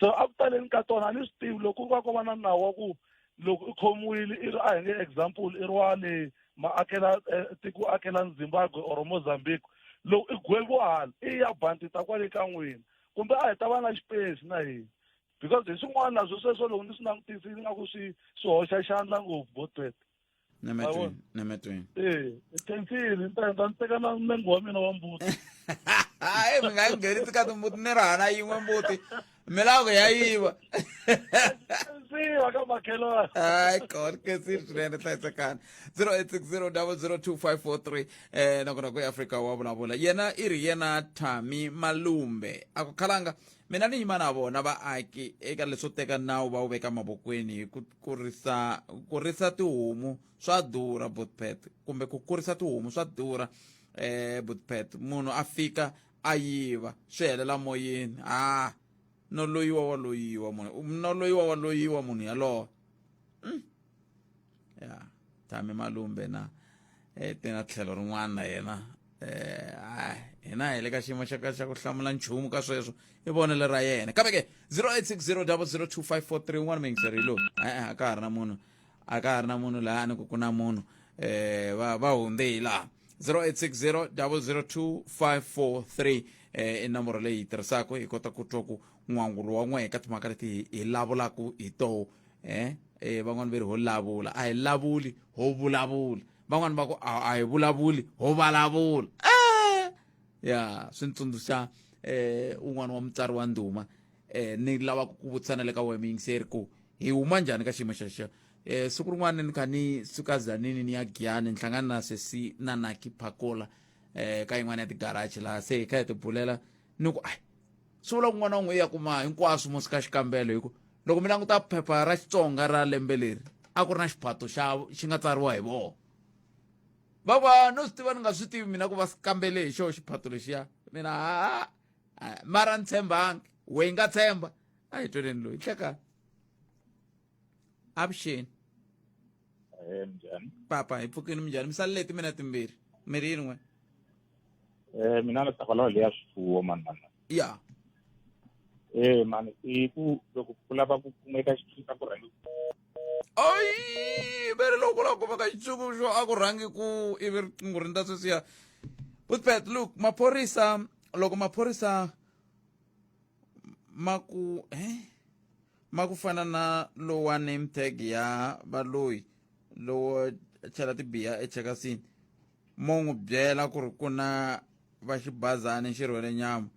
So a ku taleni ka tona a ni swi tivi loko ku va ko va na nawu wa ku loko i khomiwile i ri a hi nge example i ri wa le maakela tiko akelani Zimbabwe or Mozambique loko i gweviwa hala i ya bandita kwale ka n'wina kumbe a hi ta va na xipesi na hina because hi swin'wana naswo sweswo loko ni swi langutisi ni nga ku swi swi hoxa xandla ngopfu botpet. Nemetweni, nemetweni. Eh, khensile ni ta ni teka na nenge wa mina wa mbuti. Hayi mi nga nghenisi ka timbuti ni ri hana yin'we mbuti. Mi lava ku ya yiva. Khensiwa ka makhelwani. Hayi kona khensile swinene hlayisekani. 0860002543 eh nakona ku Afrika wa vulavula. Yena i ri yena Thami Malumbe. A ku khalanga mina ni yima na vona vaaki eka leswo teka nawu va wu veka mavokweni hi ku kurisa kurisa tihomu swa durha botpet kumbe ku kurisa tihomu swa durha eh botpet munhu a fika a yiva swi helela moyeni ah no loyiwa wa loyiwa munhu no loyiwa wa loyiwa munhu yalowo. Ya Thami Malumbe na tina tlhelo rin'wana na yena hina hi le ka xiyimo xa ka xa ku hlamula nchumu ka sweswo i vonelo ra yena. Kambe ke 0860002543 un'wana muyingiseri hi loyi a ka ha ri na munhu a ka ha ri na munhu laha ni ku ku na munhu va va hundze hi laha 0860002543 i nomboro leyi hi tirhisaka hi kota ku twa ku n'wangulo wa n'wehe ka timhaka leti hi lavulaka hi toho van'wani va ri ho lavula a hi lavuli ho vulavula van'wani va ku a hi vulavuli ho vulavula ya swi ni tsundzuxa un'wana wa mutsari wa ndhuma ni lavaka ku vutisa na le ka wena muyingiseri ku hi huma njhani ka xiyimo xexo. Siku rin'wana ni kha ni suka Zanini ni ya Giyani ni hlangana na sesi na Naki Phakola ka yin'wana ya tigaraji laha se hi kha hi tibulela ni ku ai swi vula ku n'wana wun'we ya kuma hinkwaswo musi ka xikambelo hi ku loko mi languta phepha ra Xitsonga ra lembe leri a ku ri na xiphato xa xi nga tsariwa hi vona va ku no swi tiva ni nga swi tivi mina ku va kambele hi xoho xiphato lexiya mina ha mara ni tshembangi we yi nga tshemba a hi tweneni loyi hleka avuxeni. Eh njhani? Papa hi pfukini minjhani? Mi salele timina timbirhi. Mi ri yini n'we? Eh mina ni ta vulavula leya swifuwo mani mani. Ya. Eh mani i ku loko ku lava ku kumeka xitshunxa ku rhangi Ayi, veri loko la kumeka xitsundzuxo a ku rhangi ku ivi riqingho ri ndza sweswiya. Putpet, look, maphorisa loko maphorisa ma ku eh ma ku fana na lowa name tag ya valoyi lowo chela tibiya echekasini mo n'wi byela ku ri ku na va xibazani xi rhwele nyama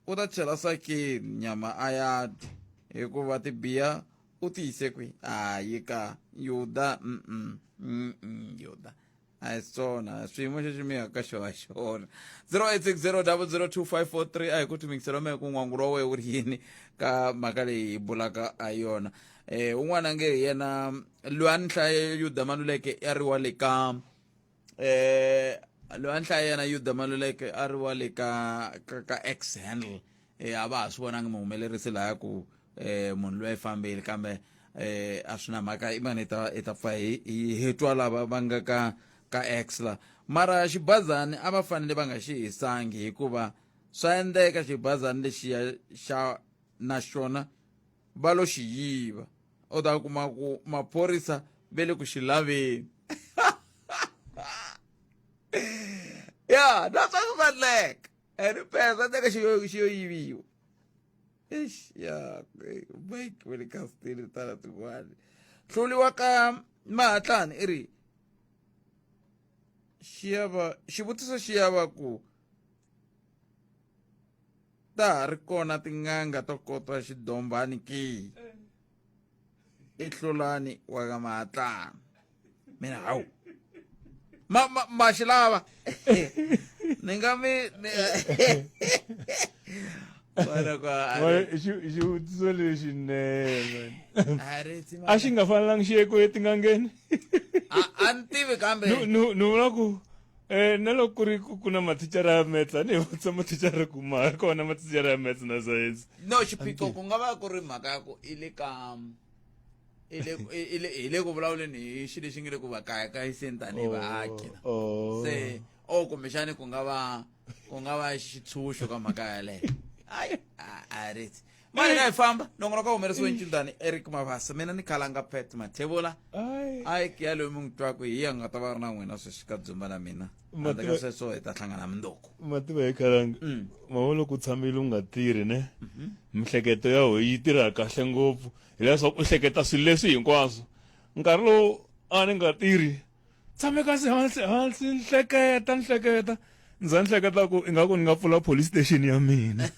u ta chela sakeni nyama a ya dya hikuva tibiya u ti yise kwihi hayi ka yuda mm mm yuda a hi swona swiyimo xexi mi ya ka xona xona 0860002543 a hi ku timikisela mehe ku n'wangulo wa wena wu ri yini ka mhaka leyi hi bulaka a yona eh un'wana nge hi yena loyi a ni hlaya yuda maluleke a ri wa le ka eh loyi a ni hlaya yena yuda maluleke a ri wa le ka ka, ka x handle eh a va ha swi vonangi muhumelerisi laya ku eh munhu loyi a fambile kambe eh a swi na mhaka i mani ta i ta pfa hi hi twa lava va nga ka ka x la mara xibazani a va fanele va nga xi hisangi hikuva swa endleka xibazani lexiya xa na xona va lo xi yiva u ta kuma ku maphorisa ve le ku xi laveni ya na sweswo swa endleka ene phela swa endleka xi yo xi yo yiviwa Eish, ya mike wa le kastini tala tin'wani hluriwa ka mahatlani i ri xi ya va xivutiso xi ya va ku ta ha ri kona tin'anga to kota xidombani ke i hlulani wa ka mahatlana mina hawu ma ma ma xi lava ni nga mi xivutiso lexinene a xi nga fanelangi xi ye ku etingangeni a ni tivi kambe ni vula ku um na loko ku ri ku na mathicara ya maths a ni hi vutisa mathicara ku ma kona mathicara ya maths na science no xiphiqo ku nga va ku ri mhaka ya ku i le ka i le i le hi le ku vulavuleni hi xilo lexi nge le ku va kayakayiseni tanihi vaaki oh, oh. se o kumbexani ku nga va ku nga va xitshunxo ka mhaka yaleyo ayi a ri mali na hi famba nongonoko humerisiwe ncindani eric mavasa mina ni khalanga pet mathevula ayi ki ya loyi mi n'wi twaka hi ya nga ta va ri na n'wina sweswi ka dzumba la mina handle ka sweswo hi ta hlangana mundzuku mativa hi khalanga mm. mavo loko u tshamile u nga tirhi ne mhm. mihleketo ya ho yi tirha kahle ngopfu hileswaku u hleketa swilo leswi hinkwaswo nkarhi lowu a ni nga tirhi tshame kasi hansi hansi ni hleketa ni hleketa ndza ni hleketa ku ingaku ni nga pfula police station ya mina.